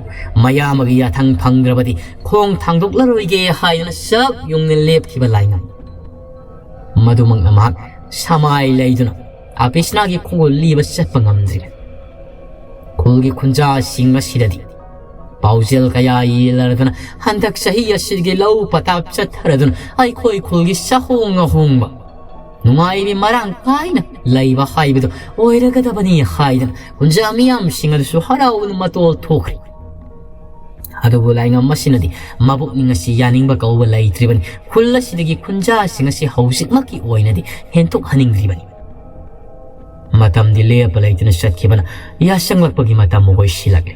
ꯃꯌꯥꯝꯒꯤ ꯌꯥꯊꯪ ꯐꯪꯗ꯭ꯔꯕꯗꯤ ꯈꯣꯡ ꯊꯥꯡꯗꯣꯛꯂꯔꯣꯏꯒꯦ ꯍꯥꯏꯗꯨꯅ ꯆꯞ ꯌꯨꯡꯅ ꯂꯦꯞꯈꯤꯕ ꯂꯥꯏꯉꯝ꯫ ꯃꯗꯨꯃꯛꯅ ꯃꯍꯥꯛ ꯁꯃꯥꯏ ꯂꯩꯗꯨꯅ ꯑꯕꯤꯁꯅꯥꯒꯤ ꯈꯣꯡꯒꯨꯜ ꯂꯤꯕ ꯆꯠꯄ ꯉꯝꯗ꯭ꯔꯤꯕꯅꯤ꯫ ꯈꯨꯜꯒꯤ ꯈꯨꯟꯖꯥꯁꯤꯡ ꯑꯁꯤꯗꯗꯤ ꯄꯥꯎꯖꯦꯜ ꯀꯌꯥ ꯌꯦꯜꯂꯔꯗꯨꯅ ꯍꯟꯗꯛ ꯆꯍꯤ ꯑꯁꯤꯒꯤ ꯂꯧ ꯄꯇꯥꯞ ꯆꯠꯊꯔꯗꯨꯅ ꯑꯩꯈꯣꯏ ꯈꯨꯜꯒꯤ ꯆꯥꯍꯣꯡ ꯑꯍꯣꯡꯕ ꯅꯨꯡꯉꯥꯏꯕꯤ ꯃꯔꯥꯡ ꯀꯥꯏꯅ ꯂꯩꯕ ꯍꯥꯏꯕꯗꯨ ꯑꯣꯏꯔꯒꯗꯕꯅꯤ ꯍꯥꯏꯗꯅ ꯈꯨꯟꯖꯥ ꯃꯤꯌꯥꯝꯁꯤꯡ ꯑꯗꯨꯁꯨ ꯍꯔꯥꯎꯅ ꯃꯇꯣꯜ ꯊꯣꯛꯈ꯭ꯔꯦ꯫ ꯑꯗꯨꯕꯨ ꯂꯥꯏꯉꯝ ꯑꯁꯤꯅꯗꯤ ꯃꯕꯨꯛꯅꯤꯡ ꯑꯁꯤ ꯌꯥꯅꯤꯡꯕ ꯀꯧꯕ ꯂꯩꯇ꯭ꯔꯤꯕꯅꯤ꯫ ꯈꯨꯜ ꯑꯁꯤꯗꯒꯤ ꯈꯨꯟꯖꯥꯁꯤꯡ ꯑꯁꯤ ꯍꯧꯖꯤꯛꯃꯛꯀꯤ ꯑꯣꯏꯅꯗꯤ ꯍꯦꯟꯊꯣꯛꯍꯟꯅꯤꯡꯗ꯭ꯔꯤꯕꯅꯤ꯫ ꯃꯇꯝꯗꯤ ꯂꯦꯞꯄ ꯂꯩꯇꯅ ꯆꯠꯈꯤꯕꯅ ꯌꯥꯁꯪꯂꯛꯄꯒꯤ ꯃꯇꯝ ꯑꯣꯏꯁꯤꯜꯂꯛꯂꯦ꯫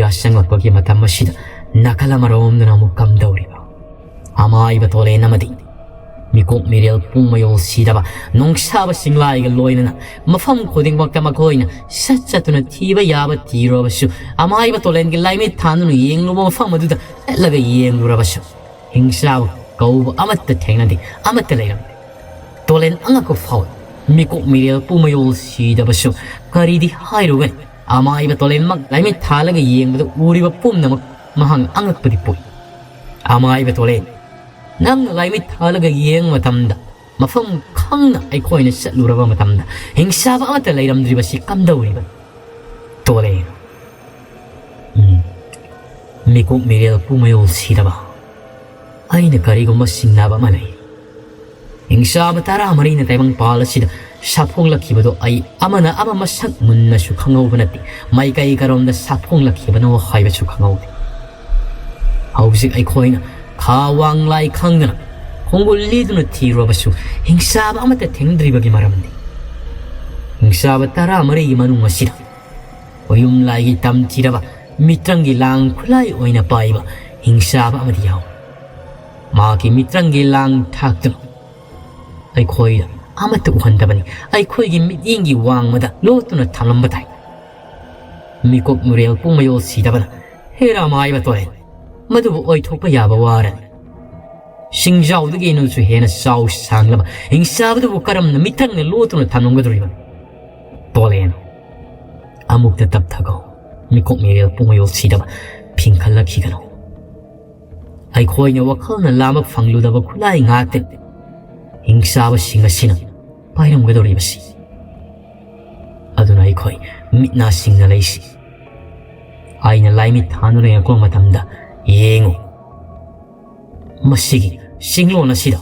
ꯌꯥꯁꯪꯂꯛꯄꯒꯤ ꯃꯇꯝ ꯑꯁꯤꯗ ꯅꯥꯀꯜ ꯑꯃꯔꯣꯝꯗꯅ ꯑꯃꯨꯛ ꯀꯝꯗꯧꯔꯤꯕ? ꯑꯃꯥꯏꯕ ꯇꯣꯂꯦꯟ ꯑꯃꯗꯤ ꯃꯤꯀꯣꯛ ꯃꯤꯔꯦꯜ ꯄꯨꯡ ꯃꯌꯣꯜ ꯁꯤꯗꯕ ꯅꯣꯡꯁꯥꯕ ꯁꯤꯡꯂꯥꯏꯒ ꯂꯣꯏꯅꯅ ꯃꯐꯝ ꯈꯨꯗꯤꯡꯃꯛꯇ ꯃꯈꯣꯏꯅ ꯁꯠ ꯆꯠꯇꯨꯅ ꯊꯤꯕ ꯌꯥꯕ ꯊꯤꯔꯨꯔꯕꯁꯨ ꯑꯃꯥꯏꯕ ꯇꯣꯂꯦꯟꯒꯤ ꯂꯥꯏꯃꯤꯠ ꯊꯥꯟꯗꯨꯅ ꯌꯦꯡꯂꯨꯕ ꯃꯐꯝ ꯑꯗꯨꯗ ꯆꯠꯂꯒ ꯌꯦꯡꯂꯨꯔꯕꯁꯨ ꯍꯤꯡꯆꯥꯕ ꯀꯧꯕ ꯑꯃꯠꯇ ꯊꯦꯡꯅꯗꯦ, ꯑꯃꯠꯇ ꯂꯩꯔꯝꯗꯦ꯫ ꯇꯣꯂꯦꯟ ꯑꯉꯛꯄ ꯐꯥꯎꯏ꯫ ꯃꯤꯀꯣꯛ ꯃꯤꯔꯦꯜ ꯄꯨꯝꯃꯌꯣꯜ ꯁꯤꯗꯕꯁꯨ ꯀꯔꯤꯗꯤ ꯍꯥꯏꯔꯨꯒꯅꯤ꯫ ꯑꯃꯥꯏꯕ ꯇꯣꯂꯦꯟꯃꯛ ꯂꯥꯏꯃꯤꯠ ꯊꯥꯜꯂꯒ ꯌꯦꯡꯕꯗ ꯎꯔꯤꯕ ꯄꯨꯝꯅꯃꯛ ꯃꯍꯥꯛꯅ ꯑꯉꯛꯄꯗꯤ ꯄꯣꯛꯏ꯫ ꯑꯃꯥꯏꯕ ꯇꯣꯂꯦꯟ ꯅꯪꯅ ꯂꯥꯏꯃꯤꯠ ꯊꯥꯜꯂꯒ ꯌꯦꯡꯕ ꯃꯇꯝꯗ, ꯃꯐꯝ ꯈꯪꯅ ꯑꯩꯈꯣꯏꯅ ꯆꯠꯂꯨꯔꯕ ꯃꯇꯝꯗ, ꯍꯤꯡꯆꯥꯕ ꯑꯃꯠꯇ ꯂꯩꯔꯝꯗ꯭ꯔꯤꯕꯁꯤ ꯀꯝꯗꯧꯔꯤꯕꯅꯣ? ꯇꯣꯂꯦ꯫ ꯎꯝ꯫ ꯃꯤꯀꯨꯞ ꯃꯤꯔꯦꯜ ꯄꯨꯝꯃꯌꯣꯜ ꯁꯤꯔꯕ꯫ ꯑꯩꯅ ꯀꯔꯤꯒꯨꯝꯕ ꯆꯤꯡꯅꯕ ꯑꯃ ꯂꯩ꯫ ꯍꯤꯡꯆꯥꯕ ꯇꯔꯥꯃꯔꯤꯅ ꯇꯥꯏꯕꯪꯄꯥꯜ ꯑꯁꯤꯗ ꯁꯥꯐꯣꯡꯂꯛꯈꯤꯕꯗꯣ ꯑꯩ ꯑꯃꯅ ꯑꯃ ꯃꯁꯛ ꯃꯨꯟꯅꯁꯨ ꯈꯪꯍꯧꯕ ꯅꯠꯇꯦ, ꯃꯥꯏꯀꯩ ꯀꯔꯣꯝꯗ ꯁꯥꯐꯣꯡꯂꯛꯈꯤꯕꯅꯣ ꯍꯥꯏꯕꯁꯨ ꯈꯪꯍꯧꯗꯦ꯫ ꯍꯧꯖꯤꯛ ꯑꯩꯈꯣꯏꯅ ꯈꯥ ꯋꯥꯡ ꯂꯥꯏ ꯈꯪꯗꯅ ꯈꯣꯡꯒꯨꯜ ꯂꯤꯗꯨꯅ ꯊꯤꯔꯨꯔꯕꯁꯨ ꯍꯤꯡꯆꯥꯕ ꯑꯃꯠꯇ ꯊꯦꯡꯅꯗ꯭ꯔꯤꯕꯒꯤ ꯃꯔꯝꯗꯤ, ꯍꯤꯡꯆꯥꯕ ꯇꯔꯥꯃꯔꯤꯒꯤ ꯃꯅꯨꯡ ꯑꯁꯤꯗ ꯈꯣꯌꯨꯝ ꯂꯥꯏꯒꯤ ꯇꯝꯊꯤꯔꯕ ꯃꯤꯇ꯭ꯔꯪꯒꯤ ꯂꯥꯡ ꯈꯨꯠꯂꯥꯏ ꯑꯣꯏꯅ ꯄꯥꯏꯕ ꯍꯤꯡꯆꯥꯕ ꯑꯃꯗꯤ ꯌꯥꯎꯏ꯫ ꯃꯍꯥꯛꯀꯤ ꯃꯤꯇ꯭ꯔꯪꯒꯤ ꯂꯥꯡ ꯊꯥꯛꯇꯨꯅ ꯑꯩꯈꯣꯏꯗ ꯑꯃꯠꯇ ꯎꯍꯟꯗꯕꯅꯤ꯫ ꯑꯩꯈꯣꯏꯒꯤ ꯃꯤꯠꯌꯦꯡꯒꯤ ꯋꯥꯡꯃꯗ ꯂꯣꯠꯇꯨꯅ ꯊꯝꯂꯝꯕ ꯇꯥꯏ꯫ ꯃꯤꯀꯨꯞ ꯃꯤꯔꯦꯜ ꯄꯨꯝꯃꯌꯣꯜ ꯁꯤꯗꯕꯅ ꯍꯦꯔꯥ ꯃꯥꯏꯕ ꯇꯣꯔꯦꯟ, ꯃꯗꯨꯕꯨ ꯑꯣꯏꯊꯣꯛꯄ ꯌꯥꯕ ꯋꯥꯔꯅꯤ꯫ ꯁꯤꯡꯖꯥꯎꯗꯒꯤ ꯅꯨꯡꯁꯨ ꯍꯦꯟꯅ ꯆꯥꯎ ꯁꯥꯡꯂꯕ ꯍꯤꯡꯆꯥꯕꯗꯨꯕꯨ ꯀꯔꯝꯅ ꯃꯤꯇ꯭ꯔꯪꯅ ꯂꯣꯠꯇꯨꯅ ꯊꯝꯂꯝꯒꯗꯧꯔꯤꯕꯅꯣ? ꯇꯣꯂꯦꯟ, ꯑꯃꯨꯛꯇ ꯇꯞꯊꯈꯣ꯫ ꯃꯤꯀꯨꯞ ꯃꯤꯔꯦꯜ ꯄꯨꯝꯃꯌꯣꯜ ꯁꯤꯗꯕ ꯐꯤꯡꯈꯠꯂꯛꯈꯤꯒꯅꯨ꯫ ꯑꯩꯈꯣꯏꯅ ꯋꯥꯈꯜꯅ ꯂꯥꯝꯕ ꯐꯪꯂꯨꯗꯕ ꯈꯨꯠꯂꯥꯏ ꯉꯥꯛꯇꯅꯤ ꯍꯤꯡꯆꯥꯕꯁꯤꯡ ꯑꯁꯤꯅ ꯄꯥꯏꯔꯝꯒꯗꯧꯔꯤꯕꯁꯤ꯫ ꯑꯗꯨꯅ ꯑꯩꯈꯣꯏ ꯃꯤꯠ ꯅꯥ ꯁꯤꯡꯅ ꯂꯩꯁꯤ꯫ ꯑꯩꯅ ꯂꯥꯏꯃꯤꯠ ꯊꯥꯟꯗꯨꯅ ꯌꯦꯡꯂꯛꯄ ꯃꯇꯝꯗ, ꯌꯦꯡꯉꯨ, ꯃꯁꯤꯒꯤ ꯆꯤꯡꯂꯣꯟ ꯑꯁꯤꯗ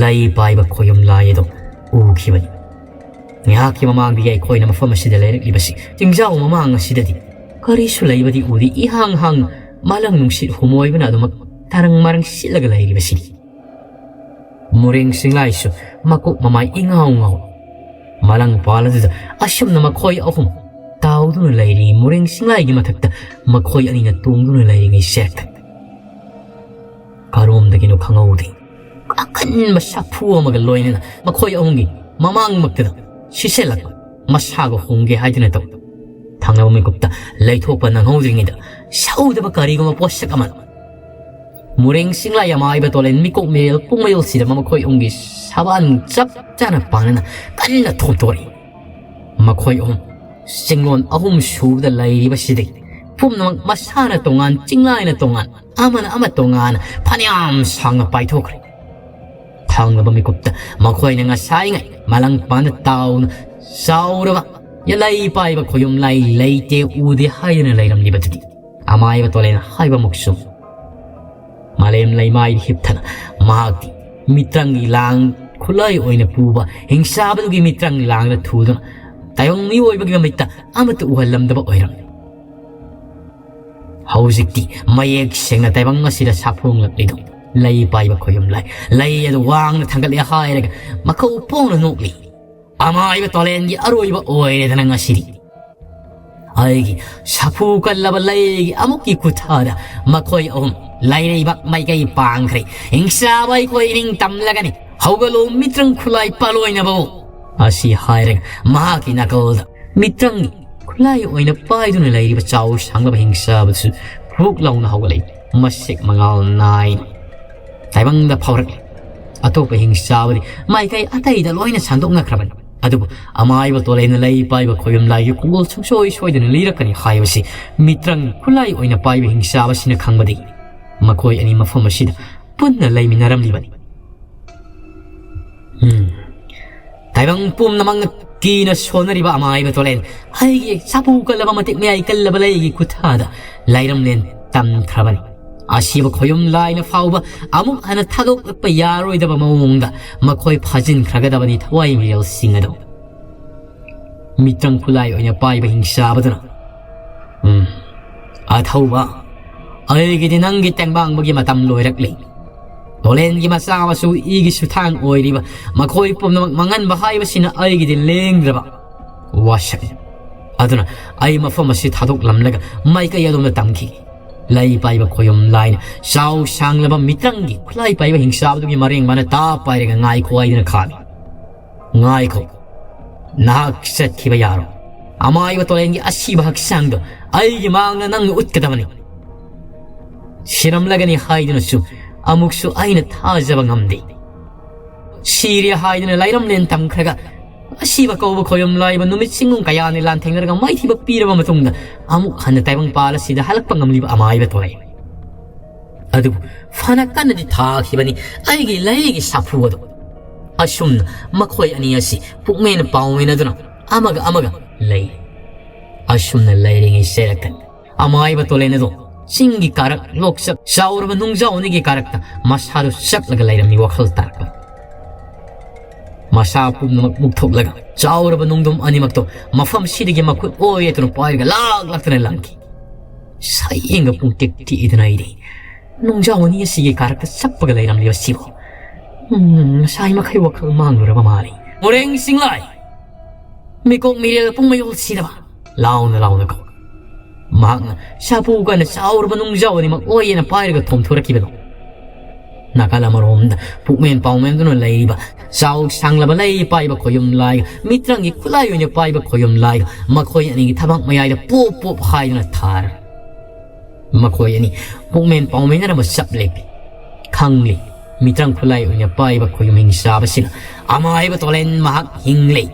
ꯂꯩ ꯄꯥꯏꯕ ꯈꯣꯌꯨꯝ ꯂꯥꯏ ꯑꯗꯨ ꯎꯈꯤꯕꯅꯤ꯫ ꯉꯥꯏꯍꯥꯛꯀꯤ ꯃꯃꯥꯡꯗꯒꯤ ꯑꯩꯈꯣꯏꯅ ꯃꯐꯝ ꯑꯁꯤꯗ ꯂꯩꯔꯛꯂꯤꯕꯁꯤ꯫ ꯆꯤꯡꯖꯥꯎ ꯃꯃꯥꯡ ꯑꯁꯤꯗꯗꯤ ꯀꯔꯤꯁꯨ ꯂꯩꯕꯗꯤ ꯎꯗꯦ, ꯏꯍꯥꯡ ꯍꯥꯡꯅ ꯃꯥꯂꯪ ꯅꯨꯡꯁꯤꯠ ꯍꯨꯝꯃꯣꯏꯕꯅ ꯑꯗꯨꯃꯛ ꯇꯔꯪ ꯃꯔꯪ ꯁꯤꯠꯂꯒ ꯂꯩꯔꯤꯕꯁꯤꯅꯤ꯫ ꯃꯣꯔꯦꯡ ꯆꯤꯡꯂꯥꯏꯁꯨ ꯃꯀꯣꯛ ꯃꯃꯥꯏ ꯏꯉꯥꯎ ꯉꯥꯎ ꯃꯥꯂꯪ ꯄꯥꯜ ꯑꯗꯨꯗ ꯑꯁꯨꯝꯅ ꯃꯈꯣꯏ ꯑꯍꯨꯝ ꯇꯥꯎꯗꯨꯅ ꯂꯩꯔꯤ꯫ ꯃꯣꯔꯦꯡ ꯆꯤꯡꯂꯥꯏꯒꯤ ꯃꯊꯛꯇ ꯃꯈꯣꯏ ꯑꯅꯤꯅ ꯇꯣꯡꯗꯨꯅ ꯂꯩꯔꯤꯉꯩ ꯆꯦꯛꯇ ꯀꯔꯣꯝꯗꯒꯤꯅꯣ ꯈꯪꯍꯧꯗꯦ, ꯑꯀꯟꯕ ꯁꯥꯐꯨ ꯑꯃꯒ ꯂꯣꯏꯅꯅ ꯃꯈꯣꯏ ꯑꯍꯨꯝꯒꯤ ꯃꯃꯥꯡꯃꯛꯇꯗ ꯁꯤꯠꯆꯜꯂꯛꯄ, ꯃꯁꯥꯒ ꯍꯣꯡꯒꯦ ꯍꯥꯏꯗꯨꯅ ꯇꯧ꯫ ꯊꯪꯅꯕ ꯃꯤꯀꯨꯞꯇ ꯂꯩꯊꯣꯛꯄ ꯅꯪꯍꯧꯗ꯭ꯔꯤꯉꯩꯗ ꯁꯧꯗꯕ ꯀꯔꯤꯒꯨꯝꯕ ꯄꯣꯠꯁꯛ ꯑꯃꯅ ꯃꯣꯔꯦꯡ ꯆꯤꯡꯂꯥꯏ ꯑꯃꯥꯏꯕ ꯇꯣꯂꯦꯟ ꯃꯤꯀꯣꯛ ꯃꯤꯔꯦꯜ ꯄꯨꯝꯃꯌꯣꯜꯁꯤꯗ ꯃꯈꯣꯏ ꯑꯍꯨꯝꯒꯤ ꯁꯕꯥꯟ ꯆꯞ ꯆꯥꯅ ꯄꯥꯟꯅꯅ ꯀꯟꯅ ꯊꯣꯝꯇꯣꯔꯛꯏ꯫ ꯃꯈꯣꯏ ꯑꯍꯨꯝ ꯆꯤꯡꯂꯣꯟ ꯑꯍꯨꯝ ꯁꯨꯕꯗ ꯂꯩꯔꯤꯕꯁꯤꯗꯒꯤ ꯄꯨꯝꯅꯃꯛ ꯃꯁꯥꯅ ꯇꯣꯉꯥꯟ, ꯆꯤꯡꯂꯥꯏꯅ ꯇꯣꯉꯥꯟ, ꯑꯃꯅ ꯑꯃ ꯇꯣꯉꯥꯟ ꯐꯅꯌꯥꯝ ꯁꯥꯡꯅ ꯄꯥꯏꯊꯣꯛꯈ꯭ꯔꯦ꯫ ꯊꯥꯡꯂꯕ ꯃꯤꯀꯨꯞꯇ ꯃꯈꯣꯏꯅ ꯉꯁꯥꯏꯉꯩ ꯃꯂꯪꯄꯥꯟꯗ ꯇꯥꯎꯅ ꯆꯥꯎꯔꯕ ꯌꯦꯂꯩ ꯄꯥꯏꯕ ꯈꯣꯌꯨꯝ ꯂꯥꯏ ꯂꯩꯇꯦ, ꯎꯗꯦ ꯍꯥꯏꯗꯅ ꯂꯩꯔꯝꯂꯤꯕꯗꯨꯗꯤ ꯑꯃꯥꯏꯕ ꯇꯣꯂꯦꯟ ꯍꯥꯏꯕꯃꯛꯁꯨ ꯃꯥꯂꯦꯝ ꯂꯩꯃꯥꯏꯗ ꯍꯤꯞꯊꯅ ꯃꯍꯥꯛꯇꯤ ꯃꯤꯇ꯭ꯔꯪꯒꯤ ꯂꯥꯡ ꯈꯨꯠꯂꯥꯏ ꯑꯣꯏꯅ ꯄꯨꯕ ꯍꯤꯡꯆꯥꯕꯗꯨꯒꯤ ꯃꯤꯇ꯭ꯔꯪ ꯂꯥꯡꯗ ꯊꯨꯗꯨꯅ ꯇꯥꯏꯕꯪ ꯃꯤꯑꯣꯏꯕꯒꯤ ꯃꯃꯤꯠꯇ ꯑꯃꯠꯇ ꯎꯍꯜꯂꯝꯗꯕ ꯑꯣꯏꯔꯝꯃꯤ꯫ ꯍꯧꯖꯤꯛꯇꯤ ꯃꯌꯦꯛ ꯁꯦꯡꯅ ꯇꯥꯏꯕꯪ ꯑꯁꯤꯗ ꯁꯥꯐꯣꯡꯂꯛꯂꯤꯗꯣ ꯂꯩ ꯄꯥꯏꯕ ꯈꯣꯌꯨꯝ ꯂꯥꯏ, ꯂꯩ ꯑꯗꯨ ꯋꯥꯡꯅ ꯊꯥꯡꯒꯠꯂꯦ ꯍꯥꯏꯔꯒ ꯃꯈꯧ ꯄꯣꯡꯅ ꯅꯣꯛꯂꯤ꯫ ꯑꯃꯥꯏꯕ ꯇꯣꯂꯦꯟꯒꯤ ꯑꯔꯣꯏꯕ ꯑꯣꯏꯔꯦꯗꯅ ꯉꯁꯤꯗꯤ꯫ ꯑꯩꯒꯤ ꯁꯥꯐꯨ ꯀꯜꯂꯕ ꯂꯩꯒꯤ ꯑꯃꯨꯛꯀꯤ ꯈꯨꯠꯊꯥꯗ ꯃꯈꯣꯏ ꯑꯍꯨꯝ ꯂꯩꯔꯩꯕꯥꯛ ꯃꯥꯏꯀꯩ ꯄꯥꯡꯈ꯭ꯔꯦ꯫ ꯍꯤꯡꯆꯥꯕ ꯑꯩꯈꯣꯏ ꯏꯅꯤꯡ ꯇꯝꯂꯒꯅꯤ꯫ ꯍꯧꯒꯠꯂꯣ ꯃꯤꯇ꯭ꯔꯪ ꯈꯨꯠꯂꯥꯏ ꯄꯥꯂꯣꯏꯅꯕ꯫ ꯑꯁꯤ ꯍꯥꯏꯔꯒ ꯃꯍꯥꯛꯀꯤ ꯅꯥꯀꯜꯗ ꯃꯤꯇ꯭ꯔꯪꯒꯤ ꯈꯨꯠꯂꯥꯏ ꯑꯣꯏꯅ ꯄꯥꯏꯗꯨꯅ ꯂꯩꯔꯤꯕ ꯆꯥꯎ ꯁꯥꯡꯂꯕ ꯍꯤꯡꯆꯥꯕꯗꯨꯁꯨ ꯐꯨꯛ ꯂꯥꯎꯅ ꯍꯧꯒꯠꯂꯛꯏ꯫ ꯃꯁꯦꯛ ꯃꯉꯥꯜ ꯅꯥꯏꯅ ꯇꯥꯏꯕꯪꯗ ꯐꯥꯎꯔꯛꯂꯤ꯫ ꯑꯇꯣꯞꯄ ꯍꯤꯡꯆꯥꯕꯗꯤ ꯃꯥꯏꯀꯩ ꯑꯇꯩꯗ ꯂꯣꯏꯅ ꯁꯟꯗꯣꯛꯅꯈ꯭ꯔꯕꯅꯤ꯫ ꯑꯗꯨꯕꯨ ꯑꯃꯥꯏꯕ ꯇꯣꯂꯦꯟꯅ ꯂꯩ ꯄꯥꯏꯕ ꯈꯣꯌꯨꯝ ꯂꯥꯏꯒꯤ ꯈꯣꯡꯒꯣꯜ ꯁꯨꯡꯁꯣꯏ ꯁꯣꯏꯗꯅ ꯂꯤꯔꯛꯀꯅꯤ ꯍꯥꯏꯕꯁꯤ ꯃꯤꯇ꯭ꯔꯪ ꯈꯨꯠꯂꯥꯏ ꯑꯣꯏꯅ ꯄꯥꯏꯕ ꯍꯤꯡꯆꯥꯕꯁꯤꯅ ꯈꯪꯕꯗꯒꯤ ꯃꯈꯣꯏ ꯑꯅꯤ ꯃꯐꯝ ꯑꯁꯤꯗ ꯄꯨꯟꯅ ꯂꯩꯃꯤꯟꯅꯔꯝꯂꯤꯕꯅꯤ꯫ ꯎꯝ꯫ ꯇꯥꯏꯕꯪ ꯄꯨꯝꯅꯃꯛꯅ ꯀꯤꯅ ꯁꯣꯟꯅꯔꯤꯕ ꯑꯃꯥꯏꯕ ꯇꯣꯂꯦꯟ ꯑꯩꯒꯤ ꯁꯥꯐꯨ ꯀꯜꯂꯕ ꯃꯇꯤꯛ ꯃꯌꯥꯏ ꯀꯜꯂꯕ ꯂꯩꯒꯤ ꯈꯨꯠꯊꯥꯗ ꯂꯥꯏꯔꯝꯂꯦꯟ ꯇꯝꯈ꯭ꯔꯕꯅꯤ꯫ ꯑꯁꯤꯕ ꯈꯣꯌꯨꯝ ꯂꯥꯏꯅ ꯐꯥꯎꯕ ꯑꯃꯨꯛ ꯍꯟꯅ ꯊꯥꯗꯣꯛꯂꯛꯄ ꯌꯥꯔꯣꯏꯗꯕ ꯃꯑꯣꯡꯗ ꯃꯈꯣꯏ ꯐꯥꯖꯤꯟꯈ꯭ꯔꯒꯗꯕꯅꯤ ꯊꯋꯥꯏ ꯃꯤꯔꯦꯜꯁꯤꯡ ꯑꯗꯨ꯫ ꯃꯤꯇ꯭ꯔꯪ ꯈꯨꯠꯂꯥꯏ ꯑꯣꯏꯅ ꯄꯥꯏꯕ ꯍꯤꯡꯆꯥꯕꯗꯨꯅ, "ꯎꯝ, ꯑꯊꯧꯕ, ꯑꯩꯒꯤꯗꯤ ꯅꯪꯒꯤ ꯇꯦꯡꯕꯥꯡꯕꯒꯤ ꯃꯇꯝ ꯂꯣꯏꯔꯛꯂꯤ꯫ ꯇꯣꯂꯦꯟꯒꯤ ꯃꯆꯥ ꯃꯁꯨ ꯏꯒꯤ ꯁꯨꯊꯥꯡ ꯑꯣꯏꯔꯤꯕ ꯃꯈꯣꯏ ꯄꯨꯝꯅꯃꯛ ꯃꯥꯡꯍꯟꯕ ꯍꯥꯏꯕꯁꯤꯅ ꯑꯩꯒꯤꯗꯤ ꯂꯦꯡꯗ꯭ꯔꯕ ꯋꯥꯁꯛꯅꯤ꯫ ꯑꯗꯨꯅ ꯑꯩ ꯃꯐꯝ ꯑꯁꯤ ꯊꯥꯗꯣꯛꯂꯝꯂꯒ ꯃꯥꯏꯀꯩ ꯑꯗꯣꯝꯗ ꯇꯝꯈꯤ꯫" ꯂꯩ ꯄꯥꯏꯕ ꯈꯣꯌꯨꯝ ꯂꯥꯏꯅ ꯆꯥꯎ ꯁꯥꯡꯂꯕ ꯃꯤꯇ꯭ꯔꯪꯒꯤ ꯈꯨꯠꯂꯥꯏ ꯄꯥꯏꯕ ꯍꯤꯡꯆꯥꯕꯗꯨꯒꯤ ꯃꯔꯦꯡ ꯃꯥꯅ ꯇꯥ ꯄꯥꯏꯔꯒ ꯉꯥꯏꯈꯣ ꯍꯥꯏꯗꯨꯅ ꯈꯥꯝꯃꯤ꯫ "ꯉꯥꯏꯈꯣ, ꯅꯍꯥꯛ ꯆꯠꯈꯤꯕ ꯌꯥꯔꯣꯏ꯫ ꯑꯃꯥꯏꯕ ꯇꯣꯂꯦꯟꯒꯤ ꯑꯁꯤꯕ ꯍꯛꯆꯥꯡꯗꯣ ꯑꯩꯒꯤ ꯃꯥꯡꯗ ꯅꯪꯅ ꯎꯠꯀꯗꯕꯅꯤ꯫" ꯁꯤꯔꯝꯂꯒꯅꯤ ꯍꯥꯏꯗꯨꯅꯁꯨ ꯑꯃꯨꯛꯁꯨ ꯑꯩꯅ ꯊꯥꯖꯕ ꯉꯝꯗꯦ꯫ ꯁꯤꯔꯦ ꯍꯥꯏꯗꯨꯅ ꯂꯥꯏꯔꯝꯂꯦꯟ ꯇꯝꯈ꯭ꯔꯒ ꯑꯁꯤꯕ ꯀꯧꯕ ꯈꯣꯌꯨꯝ ꯂꯥꯏꯕ ꯅꯨꯃꯤꯠ ꯆꯤꯡꯅꯨꯡ ꯀꯌꯥꯅꯤ ꯂꯥꯟꯊꯦꯡꯅꯔꯒ ꯃꯥꯏꯊꯤꯕ ꯄꯤꯔꯕ ꯃꯇꯨꯡꯗ ꯑꯃꯨꯛ ꯍꯟꯅ ꯇꯥꯏꯕꯪꯄꯥꯜ ꯑꯁꯤꯗ ꯍꯜꯂꯛꯄ ꯉꯝꯂꯤꯕ ꯑꯃꯥꯏꯕ ꯇꯣꯂꯩ꯫ ꯑꯗꯨꯕꯨ ꯐꯅ ꯀꯟꯅꯗꯤ ꯊꯥꯈꯤꯕꯅꯤ ꯑꯩꯒꯤ ꯂꯩꯒꯤ ꯁꯥꯐꯨ ꯑꯗꯨ꯫ ꯑꯁꯨꯝꯅ ꯃꯈꯣꯏ ꯑꯅꯤ ꯑꯁꯤ ꯄꯨꯛꯃꯦꯟ ꯄꯥꯎꯃꯦꯟ ꯑꯗꯨꯅ ꯑꯃꯒ ꯑꯃꯒ ꯂꯩ꯫ ꯑꯁꯨꯝꯅ ꯂꯩꯔꯤꯉꯩ ꯆꯩꯔꯛꯇ ꯑꯃꯥꯏꯕ ꯇꯣꯂꯦꯟ ꯑꯗꯨ ꯆꯤꯡꯒꯤ ꯀꯥꯔꯛ ꯂꯣꯛꯆꯞ ꯆꯥꯎꯔꯕ ꯅꯨꯡꯖꯥꯎ ꯑꯅꯤꯒꯤ ꯀꯥꯔꯛꯇ ꯃꯁꯥꯗꯨ ꯆꯠꯂꯒ ꯂꯩꯔꯝꯃꯤ ꯋꯥꯈꯜ ꯇꯥꯔꯛꯄ꯫ ꯃꯁꯥ ꯄꯨꯝꯅꯃꯛ ꯃꯨꯛꯊꯣꯛꯂꯒ ꯆꯥꯎꯔꯕ ꯅꯨꯡꯗꯨꯝ ꯑꯅꯤꯃꯛꯇꯣ ꯃꯐꯝꯁꯤꯗꯒꯤ ꯃꯈꯨꯠ ꯑꯣꯏ ꯑꯗꯨꯅ ꯄꯥꯏꯔꯒ ꯂꯥꯛ ꯂꯥꯛꯇꯅ ꯂꯪꯈꯤ꯫ ꯁꯥꯌꯦꯡꯒ ꯄꯨꯡꯇꯤꯛ ꯇꯤꯛꯏꯗꯨꯅ ꯑꯩꯗꯤ ꯅꯨꯡꯖꯥꯎ ꯑꯅꯤ ꯑꯁꯤꯒꯤ ꯀꯥꯔꯛꯇ ꯆꯞꯄꯒ ꯂꯩꯔꯝꯂꯤꯕꯁꯤꯕꯨ, ꯎꯝ, ꯉꯁꯥꯏ ꯃꯈꯩ ꯋꯥꯈꯜ ꯃꯥꯡꯂꯨꯔꯕ ꯃꯥꯜꯂꯤ꯫ ꯃꯣꯔꯦꯡ ꯆꯤꯡꯂꯥꯏ! ꯃꯤꯀꯣꯛ ꯃꯤꯔꯦꯜ ꯄꯨꯝꯃꯩ ꯑꯣꯜꯁꯤꯗꯕ! ꯂꯥꯎꯅ ꯂꯥꯎꯅ ꯀꯧ꯫ ꯃꯍꯥꯛꯅ ꯁꯥꯐꯨ ꯀꯟꯅ ꯆꯥꯎꯔꯕ ꯅꯨꯡꯖꯥꯎ ꯑꯅꯤꯃꯛ ꯑꯣꯏꯌꯦꯅ ꯄꯥꯏꯔꯒ ꯊꯣꯝꯊꯣꯔꯛꯈꯤꯕꯗꯣ꯫ ꯅꯥꯀꯜ ꯑꯃꯔꯣꯝꯗ ꯄꯨꯛꯃꯦꯟ ꯄꯥꯎꯃꯦꯟꯗꯨꯅ ꯂꯩꯔꯤꯕ ꯆꯥꯎ ꯁꯥꯡꯂꯕ ꯂꯩ ꯄꯥꯏꯕ ꯈꯣꯌꯨꯝ ꯂꯥꯏꯒ ꯃꯤꯇ꯭ꯔꯪꯒꯤ ꯈꯨꯠꯂꯥꯏ ꯑꯣꯏꯅ ꯄꯥꯏꯕ ꯈꯣꯌꯨꯝ ꯂꯥꯏꯒ ꯃꯈꯣꯏ ꯑꯅꯤꯒꯤ ꯊꯕꯛ ꯃꯌꯥꯏꯗ ꯄꯣꯞ ꯄꯣꯞ ꯍꯥꯏꯗꯨꯅ ꯊꯥꯔ ꯃꯈꯣꯏ ꯑꯅꯤ ꯄꯨꯛꯃꯦꯟ ꯄꯥꯎꯃꯦꯟꯅꯔꯝꯕ ꯆꯞ ꯂꯦꯞꯄꯤ꯫ ꯈꯪꯂꯤ, ꯃꯤꯇ꯭ꯔꯪ ꯈꯨꯠꯂꯥꯏ ꯑꯣꯏꯅ ꯄꯥꯏꯕ ꯈꯣꯌꯨꯝ ꯍꯤꯡ ꯆꯥꯕꯁꯤꯅ ꯑꯃꯥꯏꯕ ꯇꯣꯂꯦꯟ ꯃꯍꯥꯛ ꯍꯤꯡꯂꯤ꯫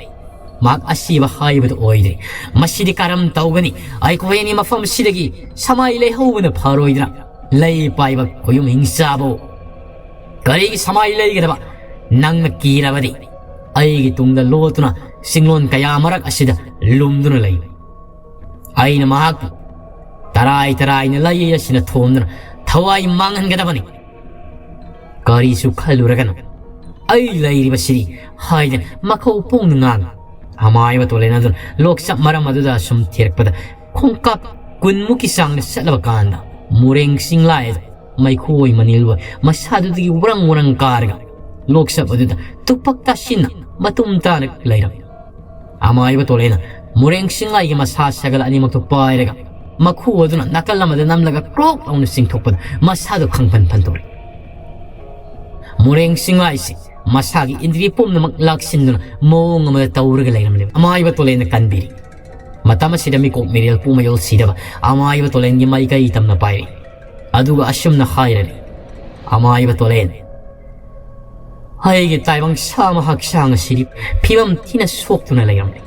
ꯃꯍꯥꯛ ꯑꯁꯤꯕ ꯍꯥꯏꯕꯗꯨ ꯑꯣꯏꯗ꯭ꯔꯤ꯫ ꯃꯁꯤꯗꯤ ꯀꯔꯝ ꯇꯧꯒꯅꯤ? ꯑꯩꯈꯣꯏ ꯑꯅꯤ ꯃꯐꯝꯁꯤꯗꯒꯤ ꯁꯃꯥꯏ ꯂꯩꯍꯧꯕꯅ ꯐꯔꯣꯏꯗ꯭ꯔꯥ? ꯂꯩ ꯄꯥꯏꯕ ꯈꯣꯌꯨꯝ ꯍꯤꯡ ꯆꯥꯕ, ꯀꯔꯤꯒꯤ ꯁꯃꯥꯏ ꯂꯩꯒꯗꯕ? ꯅꯪꯅ ꯀꯤꯔꯕꯗꯤ ꯑꯩꯒꯤ ꯇꯨꯡꯗ ꯂꯣꯠꯇꯨꯅ ꯆꯤꯡꯂꯣꯟ ꯀꯌꯥ ꯃꯔꯛ ꯑꯁꯤꯗ ꯂꯨꯝꯗꯨꯅ ꯂꯩ꯫ ꯑꯩꯅ ꯃꯍꯥꯛꯄꯨ ꯇꯔꯥꯏ ꯇꯔꯥꯏꯅ ꯂꯩ ꯑꯁꯤꯅ ꯊꯣꯝꯗꯨꯅ ꯊꯋꯥꯏ ꯃꯥꯡꯍꯟꯒꯗꯕꯅꯤ꯫ ꯀꯔꯤꯁꯨ ꯈꯜꯂꯨꯔꯒꯅꯨ, ꯑꯩ ꯂꯩꯔꯤꯕꯁꯤꯗꯤ ꯍꯥꯏꯗꯅ ꯃꯈꯧ ꯄꯣꯡꯅ ꯉꯥꯡꯉꯤ꯫ ꯑꯃꯥꯏꯕ ꯇꯣꯂꯦꯟ ꯑꯗꯨꯅ ꯂꯣꯛꯆꯞ ꯃꯔꯝ ꯑꯗꯨꯗ ꯑꯁꯨꯝ ꯊꯤꯔꯛꯄꯗ ꯈꯣꯡꯀꯥꯞ ꯀꯨꯟꯃꯨꯛꯀꯤ ꯆꯥꯡꯗ ꯆꯠꯂꯕ ꯀꯥꯟꯗ ꯃꯣꯔꯦꯡ ꯆꯤꯡꯂꯥꯏ ꯑꯗꯨ ꯃꯩꯈꯨ ꯑꯣꯏ ꯃꯅꯤꯜ ꯑꯣꯏ ꯃꯁꯥꯗꯨꯗꯒꯤ ꯎꯔꯪ ꯎꯔꯪ ꯀꯥꯔꯒ ꯂꯣꯛꯆꯞ ꯑꯗꯨꯗ ꯇꯨꯄꯛ ꯇꯥꯁꯤꯟꯅ ꯃꯇꯨꯝ ꯇꯥꯅ ꯂꯩꯔꯝꯃꯤ꯫ ꯑꯃꯥꯏꯕ ꯇꯣꯂꯦꯅ ꯃꯣꯔꯦꯡ ꯆꯤꯡꯂꯥꯏꯒꯤ ꯃꯁꯥ ꯁꯒꯜ ꯑꯅꯤꯃꯛꯇꯨ ꯄꯥꯏꯔꯒ ꯃꯈꯨ ꯑꯗꯨꯅ ꯅꯥꯀꯜ ꯑꯃꯗ ꯅꯝꯂꯒ ꯀ꯭ꯔꯣꯛ ꯂꯥꯎꯅ ꯆꯤꯡꯊꯣꯛꯄꯗ ꯃꯁꯥꯗꯨ ꯈꯪꯄꯟ ꯄꯟꯊꯣꯔꯛꯏ꯫ ꯃꯣꯔꯦꯡ ꯆꯤꯡꯂꯥꯏꯁꯤ ꯃꯁꯥꯒꯤ ꯏꯟꯗ꯭ꯔꯤ ꯄꯨꯝꯅꯃꯛ ꯂꯥꯛꯁꯤꯟꯗꯨꯅ ꯃꯑꯣꯡ ꯑꯃꯗ ꯇꯧꯔꯒ ꯂꯩꯔꯝꯂꯦ꯫ ꯑꯃꯥꯏꯕ ꯇꯣꯂꯦꯅ ꯀꯟꯕꯤꯔꯤ꯫ ꯃꯇꯝ ꯑꯁꯤꯗ ꯃꯤꯀꯣꯛ ꯃꯤꯔꯦꯜ ꯄꯨꯝꯃꯌꯣꯜ ꯁꯤꯗꯕ ꯑꯃꯥꯏꯕ ꯇꯣꯂꯦꯟꯒꯤ ꯃꯥꯏꯀꯩ ꯇꯝꯅ ꯄꯥꯏꯔꯤ꯫ ꯑꯗꯨꯒ ꯑꯁꯨꯝꯅ ꯍꯥꯏꯔꯔꯤ, "ꯑꯃꯥꯏꯕ ꯇꯣꯂꯦꯟ, ꯑꯩꯒꯤ ꯇꯥꯏꯕꯪ ꯁꯥꯃ ꯍꯛꯆꯥꯡ ꯑꯁꯤꯗꯤ ꯐꯤꯕꯝ ꯊꯤꯅ ꯁꯣꯛꯇꯨꯅ ꯂꯩꯔꯝꯂꯦ꯫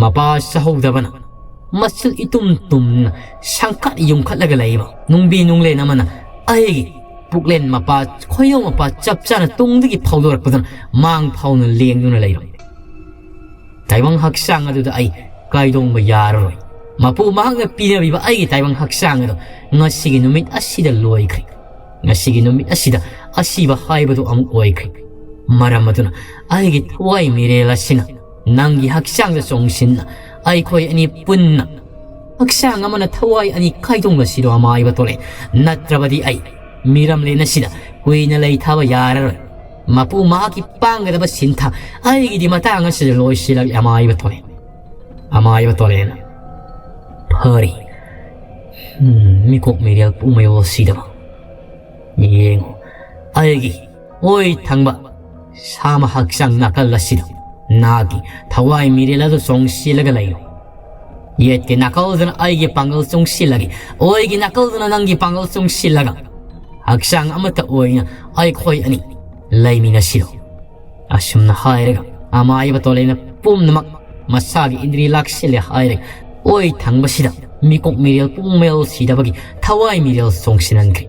ꯃꯄꯥ ꯆꯥꯍꯧꯗꯕꯅ ꯃꯆꯤꯜ ꯏꯇꯨꯝ ꯇꯨꯝꯅ ꯁꯪꯈꯠ ꯌꯨꯝꯈꯠꯂꯒ ꯂꯩꯕ ꯅꯨꯡꯕꯤ ꯅꯨꯡꯂꯦꯟ ꯑꯃꯅ ꯑꯩꯒꯤ ꯄꯨꯛꯂꯦꯟ ꯃꯄꯥ, ꯈꯣꯏꯌꯧ ꯃꯄꯥ ꯆꯞ ꯆꯥꯅ ꯇꯨꯡꯗꯒꯤ ꯐꯥꯎꯗꯣꯔꯛꯄꯗꯨꯅ ꯃꯥꯡ ꯐꯥꯎꯅ ꯂꯦꯡꯗꯨꯅ ꯂꯩꯔꯝꯂꯦ꯫ ꯇꯥꯏꯕꯪ ꯍꯛꯆꯥꯡ ꯑꯗꯨꯗ ꯑꯩ ꯀꯥꯏꯗꯣꯡꯕ ꯌꯥꯔꯔꯣꯏ꯫ ꯃꯄꯨ ꯃꯍꯥꯛꯅ ꯄꯤꯅꯕꯤꯕ ꯑꯩꯒꯤ ꯇꯥꯏꯕꯪ ꯍꯛꯆꯥꯡ ꯑꯗꯨ ꯉꯁꯤꯒꯤ ꯅꯨꯃꯤꯠ ꯑꯁꯤꯗ ꯂꯣꯏꯈ꯭ꯔꯦ꯫ ꯉꯁꯤꯒꯤ ꯅꯨꯃꯤꯠ ꯑꯁꯤꯗ ꯑꯁꯤꯕ ꯍꯥꯏꯕꯗꯨ ꯑꯃꯨꯛ ꯑꯣꯏꯈ꯭ꯔꯦ꯫ ꯃꯔꯝ ꯑꯗꯨꯅ ꯑꯩꯒꯤ ꯊꯋꯥꯏ ꯃꯤꯔꯦꯜ ꯑꯁꯤꯅ ꯅꯪꯒꯤ ꯍꯛꯆꯥꯡꯗ ꯆꯣꯡꯁꯤꯟꯅ ꯑꯩꯈꯣꯏ ꯑꯅꯤ ꯄꯨꯟꯅ ꯍꯛꯆꯥꯡ ꯑꯃꯅ ꯊꯋꯥꯏ ꯑꯅꯤ ꯈꯥꯏꯗꯣꯛꯂꯁꯤꯔꯣ ꯑꯃꯥꯏꯕ ꯇꯣꯂꯦ? ꯅꯠꯇ꯭ꯔꯕꯗꯤ ꯑꯩ ꯃꯤꯔꯝꯂꯦꯟ ꯑꯁꯤꯗ ꯀꯨꯏꯅ ꯂꯩꯊꯕ ꯌꯥꯔꯔꯣꯏ꯫ ꯃꯄꯨ ꯃꯍꯥꯛꯀꯤ ꯄꯥꯡꯒꯗꯕ ꯁꯤꯟꯊꯥ ꯑꯩꯒꯤꯗꯤ ꯃꯇꯥꯡ ꯑꯁꯤꯗ ꯂꯣꯏꯁꯤꯜꯂꯒꯦ ꯑꯃꯥꯏꯕ ꯇꯣꯂꯦ꯫ ꯑꯃꯥꯏꯕ ꯇꯣꯂꯦꯅ꯫ ꯐꯔꯦ꯫ ꯎꯝ, ꯃꯤꯀꯣꯛ ꯃꯤꯔꯦꯜ ꯄꯨꯝꯃꯩ ꯑꯣꯜꯁꯤꯗꯕ꯫ ꯌꯦꯡꯉꯨ, ꯑꯩꯒꯤ ꯑꯣꯏ ꯊꯪꯕ ꯁꯥꯃ ꯍꯛꯆꯥꯡ ꯅꯥꯀꯜ ꯑꯁꯤꯗ ꯅꯥꯒꯤ ꯊꯋꯥꯏ ꯃꯤꯔꯦꯜ ꯑꯗꯨ ꯆꯣꯡꯁꯤꯜꯂꯒ ꯂꯩꯔꯣ꯫ ꯌꯦꯠꯀꯤ ꯅꯥꯀꯜꯗꯅ ꯑꯩꯒꯤ ꯄꯥꯡꯒꯜ ꯆꯣꯡꯁꯤꯜꯂꯒꯦ, ꯑꯣꯏꯒꯤ ꯅꯥꯀꯜꯗꯅ ꯅꯪꯒꯤ ꯄꯥꯡꯒꯜ ꯆꯣꯡꯁꯤꯜꯂꯒ ꯍꯛꯆꯥꯡ ꯑꯃꯠꯇ ꯑꯣꯏꯅ ꯑꯩꯈꯣꯏ ꯑꯅꯤ ꯂꯩꯃꯤꯟꯅꯁꯤꯔꯣ꯫ ꯑꯁꯨꯝꯅ ꯍꯥꯏꯔꯒ ꯑꯃꯥꯏꯕ ꯇꯣꯂꯦꯅ ꯄꯨꯝꯅꯃꯛ ꯃꯁꯥꯒꯤ ꯏꯟꯗ꯭ꯔꯤ ꯂꯥꯛꯁꯤꯜꯂꯦ ꯍꯥꯏꯔꯒ ꯑꯣꯏ ꯊꯪꯕꯁꯤꯗ ꯃꯤꯀꯣꯛ ꯃꯤꯔꯦꯜ ꯄꯨꯡꯃꯦꯜ ꯁꯤꯗꯕꯒꯤ ꯊꯋꯥꯏ ꯃꯤꯔꯦꯜ ꯆꯣꯡꯁꯤꯟꯍꯟꯈ꯭ꯔꯦ꯫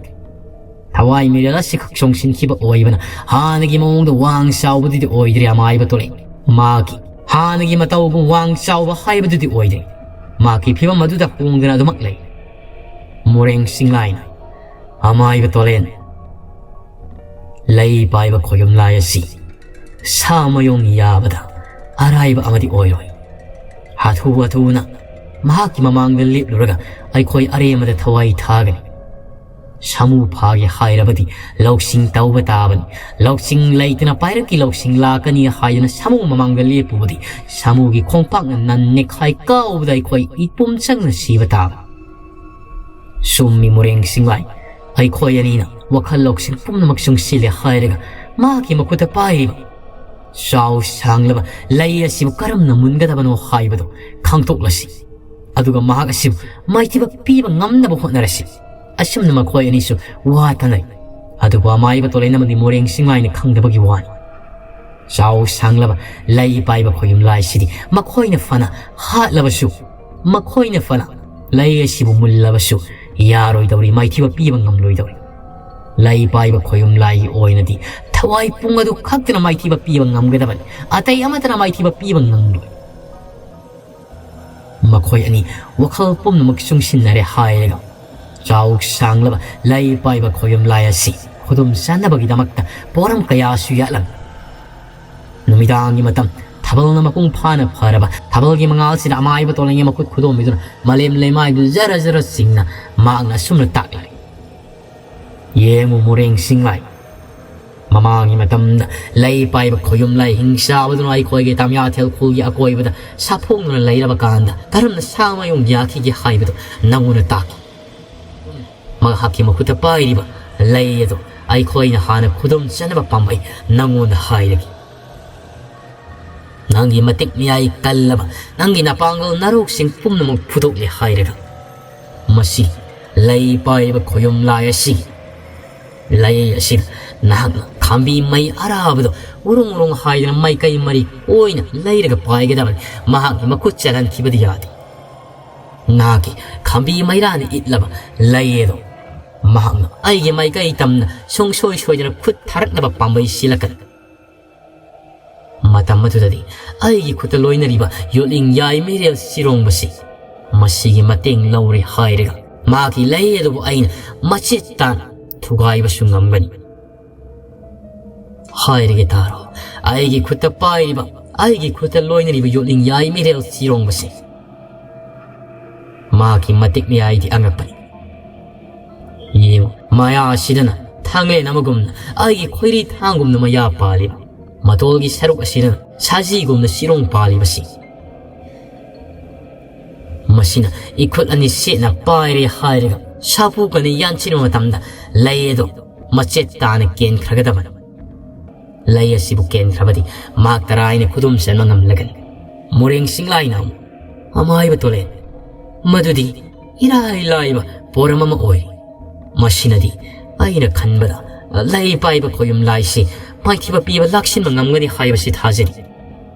ꯊꯋꯥꯏ ꯃꯤꯔꯦꯜ ꯑꯁꯤꯈꯛ ꯆꯣꯡꯁꯤꯟꯈꯤꯕ ꯑꯣꯏꯕꯅ ꯍꯥꯟꯅꯒꯤ ꯃꯑꯣꯡꯗ ꯋꯥꯡ ꯆꯥꯎꯕꯗꯨꯗꯤ ꯑꯣꯏꯗ꯭ꯔꯦ ꯑꯃꯥꯏꯕ ꯇꯣꯂꯦ꯫ ꯃꯥꯒꯤ ꯍꯥꯟꯅꯒꯤ ꯃꯇꯧꯒꯨꯝ ꯋꯥꯡ ꯆꯥꯎꯕ ꯍꯥꯏꯕꯗꯨꯗꯤ ꯑꯣꯏꯗ꯭ꯔꯦ꯫ ꯃꯍꯥꯛꯀꯤ ꯐꯤꯕꯝ ꯑꯗꯨꯗ ꯍꯣꯡꯗꯅ ꯑꯗꯨꯃꯛ ꯂꯩ꯫ ꯃꯣꯔꯦꯡ ꯆꯤꯡꯂꯥꯏꯅ ꯑꯃꯥꯏꯕ ꯇꯣꯂꯦꯟ ꯂꯩ ꯄꯥꯏꯕ ꯈꯣꯌꯨꯝ ꯂꯥꯏ ꯑꯁꯤ ꯁꯥ ꯃꯌꯣꯡ ꯌꯥꯕꯗ ꯑꯔꯥꯏꯕ ꯑꯃꯗꯤ ꯑꯣꯏꯔꯣꯏ꯫ ꯍꯥꯊꯨ ꯍꯥꯊꯨꯅ ꯃꯍꯥꯛꯀꯤ ꯃꯃꯥꯡꯗ ꯂꯦꯞꯂꯨꯔꯒ ꯑꯩꯈꯣꯏ ꯑꯔꯦꯝꯕꯗ ꯊꯋꯥꯏ ꯊꯥꯒꯅꯤ꯫ ꯁꯥꯃꯨ ꯐꯥꯒꯦ ꯍꯥꯏꯔꯕꯗꯤ ꯂꯧꯁꯤꯡ ꯇꯧꯕ ꯇꯥꯕꯅꯤ꯫ ꯂꯧꯁꯤꯡ ꯂꯩꯇꯅ ꯄꯥꯏꯔꯛꯀꯤ ꯂꯧꯁꯤꯡ ꯂꯥꯛꯀꯅꯤ ꯍꯥꯏꯗꯨꯅ ꯁꯥꯃꯨ ꯃꯃꯥꯡꯗ ꯂꯦꯞꯄꯨꯕꯗꯤ ꯁꯥꯃꯨꯒꯤ ꯈꯣꯡꯄꯥꯛꯅ ꯅꯟ ꯅꯦꯛꯈꯥꯏ ꯀꯥꯎꯕꯗ ꯑꯩꯈꯣꯏ ꯏꯄꯨꯝ ꯆꯪꯅ ꯁꯤꯕ ꯇꯥꯕꯅꯤ꯫ ꯆꯨꯝꯃꯤ ꯃꯣꯔꯦꯡ ꯆꯤꯡꯂꯥꯏ, ꯑꯩꯈꯣꯏ ꯑꯅꯤꯅ ꯋꯥꯈꯜ ꯂꯧꯁꯤꯡ ꯄꯨꯝꯅꯃꯛ ꯆꯨꯡꯁꯤꯜꯂꯦ ꯍꯥꯏꯔꯒ ꯃꯍꯥꯛꯀꯤ ꯃꯈꯨꯠꯇ ꯄꯥꯏꯔꯤꯕ ꯆꯥꯎ ꯁꯥꯡꯂꯕ ꯂꯩ ꯑꯁꯤꯕꯨ ꯀꯔꯝꯅ ꯃꯨꯟꯒꯗꯕꯅꯣ ꯍꯥꯏꯕꯗꯨ ꯈꯪꯗꯣꯛꯂꯁꯤ꯫ ꯑꯗꯨꯒ ꯃꯍꯥꯛ ꯑꯁꯤꯕꯨ ꯃꯥꯏꯊꯤꯕ ꯄꯤꯕ ꯉꯝꯅꯕ ꯍꯣꯠꯅꯔꯁꯤ꯫ ꯑꯁꯨꯝꯅ ꯃꯈꯣꯏ ꯑꯅꯤꯁꯨ ꯋꯥ ꯇꯥꯅꯩ꯫ ꯑꯗꯨꯕꯨ ꯑꯃꯥꯏꯕ ꯇꯣꯂꯦꯟ ꯑꯃꯗꯤ ꯃꯣꯔꯦꯡ ꯆꯤꯡꯂꯥꯏꯅ ꯈꯪꯗꯕꯒꯤ ꯋꯥꯅꯤ꯫ ꯆꯥꯎ ꯁꯥꯡꯂꯕ ꯂꯩ ꯄꯥꯏꯕ ꯈꯣꯌꯨꯝ ꯂꯥꯏꯁꯤꯗꯤ ꯃꯈꯣꯏꯅ ꯐꯅ ꯍꯥꯠꯂꯕꯁꯨ, ꯃꯈꯣꯏꯅ ꯐꯅ ꯂꯩ ꯑꯁꯤꯕꯨ ꯃꯨꯜꯂꯕꯁꯨ ꯌꯥꯔꯣꯏꯗꯧꯔꯤ, ꯃꯥꯏꯊꯤꯕ ꯄꯤꯕ ꯉꯝꯂꯣꯏꯗꯧꯔꯤ꯫ ꯂꯩ ꯄꯥꯏꯕ ꯈꯣꯌꯨꯝ ꯂꯥꯏꯒꯤ ꯑꯣꯏꯅꯗꯤ ꯊꯋꯥꯏ ꯄꯨꯡ ꯑꯗꯨ ꯈꯛꯇꯅ ꯃꯥꯏꯊꯤꯕ ꯄꯤꯕ ꯉꯝꯒꯗꯕꯅꯤ, ꯑꯇꯩ ꯑꯃꯠꯇꯅ ꯃꯥꯏꯊꯤꯕ ꯄꯤꯕ ꯉꯝꯂꯣꯏ꯫ ꯃꯈꯣꯏ ꯑꯅꯤ ꯋꯥꯈꯜ ꯄꯨꯝꯅꯃꯛ ꯆꯨꯡꯁꯤꯟꯅꯔꯦ ꯍꯥꯏꯔꯒ ꯆꯥꯎ ꯁꯥꯡꯂꯕ ꯂꯩ ꯄꯥꯏꯕ ꯈꯣꯌꯨꯝ ꯂꯥꯏ ꯑꯁꯤ ꯈꯨꯗꯨꯝ ꯆꯟꯅꯕꯒꯤꯗꯃꯛꯇ ꯄꯣꯔꯝ ꯀꯌꯥꯁꯨ ꯌꯥꯠꯂꯝꯃꯤ꯫ ꯅꯨꯃꯤꯗꯥꯡꯒꯤ ꯃꯇꯝ, ꯊꯥꯕꯜꯅ ꯃꯄꯨꯡ ꯐꯥꯅ ꯐꯔꯕ ꯊꯥꯕꯜꯒꯤ ꯃꯉꯥꯜꯁꯤꯗ ꯑꯃꯥꯏꯕ ꯇꯣꯂꯟꯒꯤ ꯃꯈꯨꯠ ꯈꯨꯗꯣꯝꯕꯤꯗꯨꯅ ꯃꯥꯂꯦꯝ ꯂꯩꯃꯥꯏꯗꯨ ꯖꯔ ꯖꯔ ꯆꯤꯡꯅ ꯃꯍꯥꯛꯅ ꯑꯁꯨꯝꯅ ꯇꯥꯛꯂꯤ꯫ ꯌꯦꯡꯉꯨ ꯃꯣꯔꯦꯡ ꯆꯤꯡꯂꯥꯏ, ꯃꯃꯥꯡꯒꯤ ꯃꯇꯝꯗ ꯂꯩ ꯄꯥꯏꯕ ꯈꯣꯌꯨꯝ ꯂꯥꯏ ꯍꯤꯡꯆꯥꯕꯗꯨꯅ ꯑꯩꯈꯣꯏꯒꯤ ꯇꯥꯃꯤꯌꯥꯊꯦꯜ ꯈꯨꯜꯒꯤ ꯑꯀꯣꯏꯕꯗ ꯁꯥꯐꯣꯡꯗꯨꯅ ꯂꯩꯔꯕ ꯀꯥꯟꯗ ꯀꯔꯝꯅ ꯁꯥ ꯃꯌꯨꯡ ꯌꯥꯈꯤꯒꯦ ꯍꯥꯏꯕꯗꯨ ꯅꯪꯉꯣꯟꯗ ꯇꯥꯛꯈꯤ꯫ ꯃꯍꯥꯛꯀꯤ ꯃꯈꯨꯠꯇ ꯄꯥꯏꯔꯤꯕ ꯂꯩ ꯑꯗꯨ ꯑꯩꯈꯣꯏꯅ ꯍꯥꯟꯅ ꯈꯨꯗꯨꯝ ꯆꯟꯅꯕ ꯄꯥꯝꯕꯩ ꯅꯪꯉꯣꯟꯗ ꯍꯥꯏꯔꯒꯦ꯫ ꯅꯪꯒꯤ ꯃꯇꯤꯛ ꯃꯌꯥꯏ ꯀꯜꯂꯕ ꯅꯪꯒꯤ ꯅꯄꯥꯡꯒꯜ ꯅꯔꯣꯛꯁꯤꯡ ꯄꯨꯝꯅꯃꯛ ꯐꯨꯗꯣꯛꯂꯦ ꯍꯥꯏꯔꯒ ꯃꯁꯤ ꯂꯩ ꯄꯥꯏꯔꯤꯕ ꯈꯣꯌꯨꯝ ꯂꯥꯏ ꯑꯁꯤꯒꯤ ꯂꯩ ꯑꯁꯤꯗ ꯅꯍꯥꯛꯅ ꯈꯥꯝꯕꯤ ꯃꯩ ꯑꯔꯥꯕꯗꯣ ꯎꯔꯨꯡ ꯎꯔꯨꯡ ꯍꯥꯏꯗꯅ ꯃꯥꯏꯀꯩ ꯃꯔꯤ ꯀꯣꯏꯅ ꯂꯩꯔꯒ ꯄꯥꯏꯒꯗꯕꯅꯤ꯫ ꯃꯍꯥꯛꯀꯤ ꯃꯈꯨꯠ ꯆꯦꯜꯍꯟꯈꯤꯕꯗꯤ ꯌꯥꯗꯦ꯫ ꯅꯍꯥꯛꯀꯤ ꯈꯥꯝꯕꯤ ꯃꯩꯔꯥꯅ ꯏꯠꯂꯕ ꯂꯩ ꯑꯗꯣ ꯃꯍꯥꯛꯅ ꯑꯩꯒꯤ ꯃꯥꯏꯀꯩ ꯇꯝꯅ ꯁꯨꯡꯁꯣꯏ ꯁꯣꯏꯗꯅ ꯈꯨꯠ ꯊꯥꯔꯛꯅꯕ ꯄꯥꯝꯕꯩ ꯁꯤꯜꯂꯛꯀꯅꯤ꯫ ꯃꯇꯝ ꯑꯗꯨꯗꯗꯤ ꯑꯩꯒꯤ ꯈꯨꯠꯇ ꯂꯣꯏꯅꯔꯤꯕ ꯌꯣꯠꯂꯤꯡ ꯌꯥꯏ ꯃꯤꯔꯦꯜ ꯆꯤꯔꯣꯡꯕꯁꯤ ꯃꯁꯤꯒꯤ ꯃꯇꯦꯡ ꯂꯧꯔꯦ ꯍꯥꯏꯔꯒ ꯃꯍꯥꯛꯀꯤ ꯂꯩ ꯑꯗꯨꯕꯨ ꯑꯩꯅ ꯃꯆꯦꯠ ꯇꯥꯅ ꯊꯨꯒꯥꯏꯕꯁꯨ ꯉꯝꯒꯅꯤ꯫ ꯍꯥꯏꯔꯒꯦ ꯇꯥꯔꯣ, ꯑꯩꯒꯤ ꯈꯨꯠꯇ ꯄꯥꯏꯔꯤꯕ, ꯑꯩꯒꯤ ꯈꯨꯠꯇ ꯂꯣꯏꯅꯔꯤꯕ ꯌꯣꯠꯂꯤꯡ ꯌꯥꯏ ꯃꯤꯔꯦꯜ ꯆꯤꯔꯣꯡꯕꯁꯦ ꯃꯍꯥꯛꯀꯤ ꯃꯇꯤꯛ ꯃꯌꯥꯏꯗꯤ ꯑꯉꯛꯄꯅꯤ꯫ ꯌꯦꯡꯉꯨ, ꯃꯌꯥ ꯑꯁꯤꯗꯅ ꯊꯥꯡꯂꯦꯟ ꯑꯃꯒꯨꯝꯅ ꯑꯩꯒꯤ ꯈꯣꯏꯔꯤ ꯊꯥꯡꯒꯨꯝꯅ ꯃꯌꯥ ꯄꯥꯜꯂꯤꯕ, ꯃꯇꯣꯜꯒꯤ ꯁꯔꯨꯛ ꯑꯁꯤꯗꯅ ꯁꯖꯤꯒꯨꯝꯅ ꯆꯤꯔꯣꯡ ꯄꯥꯜꯂꯤꯕꯁꯤ꯫ ꯃꯁꯤꯅ ꯏꯈꯨꯠ ꯑꯅꯤ ꯁꯦꯠꯅ ꯄꯥꯏꯔꯦ ꯍꯥꯏꯔꯒ ꯁꯥꯐꯨ ꯀꯟꯅ ꯌꯥꯟꯁꯤꯟꯕ ꯃꯇꯝꯗ ꯂꯩ ꯑꯗꯨ ꯃꯆꯦꯠ ꯇꯥꯅ ꯀꯦꯟꯈ꯭ꯔꯒꯗꯕꯅꯤ꯫ ꯂꯩ ꯑꯁꯤꯕꯨ ꯀꯦꯟꯈ꯭ꯔꯕꯗꯤ ꯃꯍꯥꯛ ꯇꯔꯥꯏꯅ ꯈꯨꯗꯨꯝ ꯆꯟꯕ ꯉꯝꯂꯒꯅꯤ꯫ ꯃꯣꯔꯦꯡ ꯁꯤꯡꯂꯥꯏꯅ ꯑꯃꯨꯛ, "ꯑꯃꯥꯏꯕ ꯇꯣꯂꯦꯟ, ꯃꯗꯨꯗꯤ ꯏꯔꯥꯏ ꯂꯥꯏꯕ ꯄꯣꯔꯝ ꯑꯃ ꯑꯣꯏ꯫ ꯃꯁꯤꯅꯗꯤ ꯑꯩꯅ ꯈꯟꯕꯗ ꯂꯩ ꯄꯥꯏꯕ ꯈꯣꯌꯨꯝ ꯂꯥꯏꯁꯤ ꯃꯥꯏꯊꯤꯕ ꯄꯤꯕ ꯂꯥꯛꯁꯤꯟꯕ ꯉꯝꯒꯅꯤ ꯍꯥꯏꯕꯁꯤ ꯊꯥꯖꯔꯤ꯫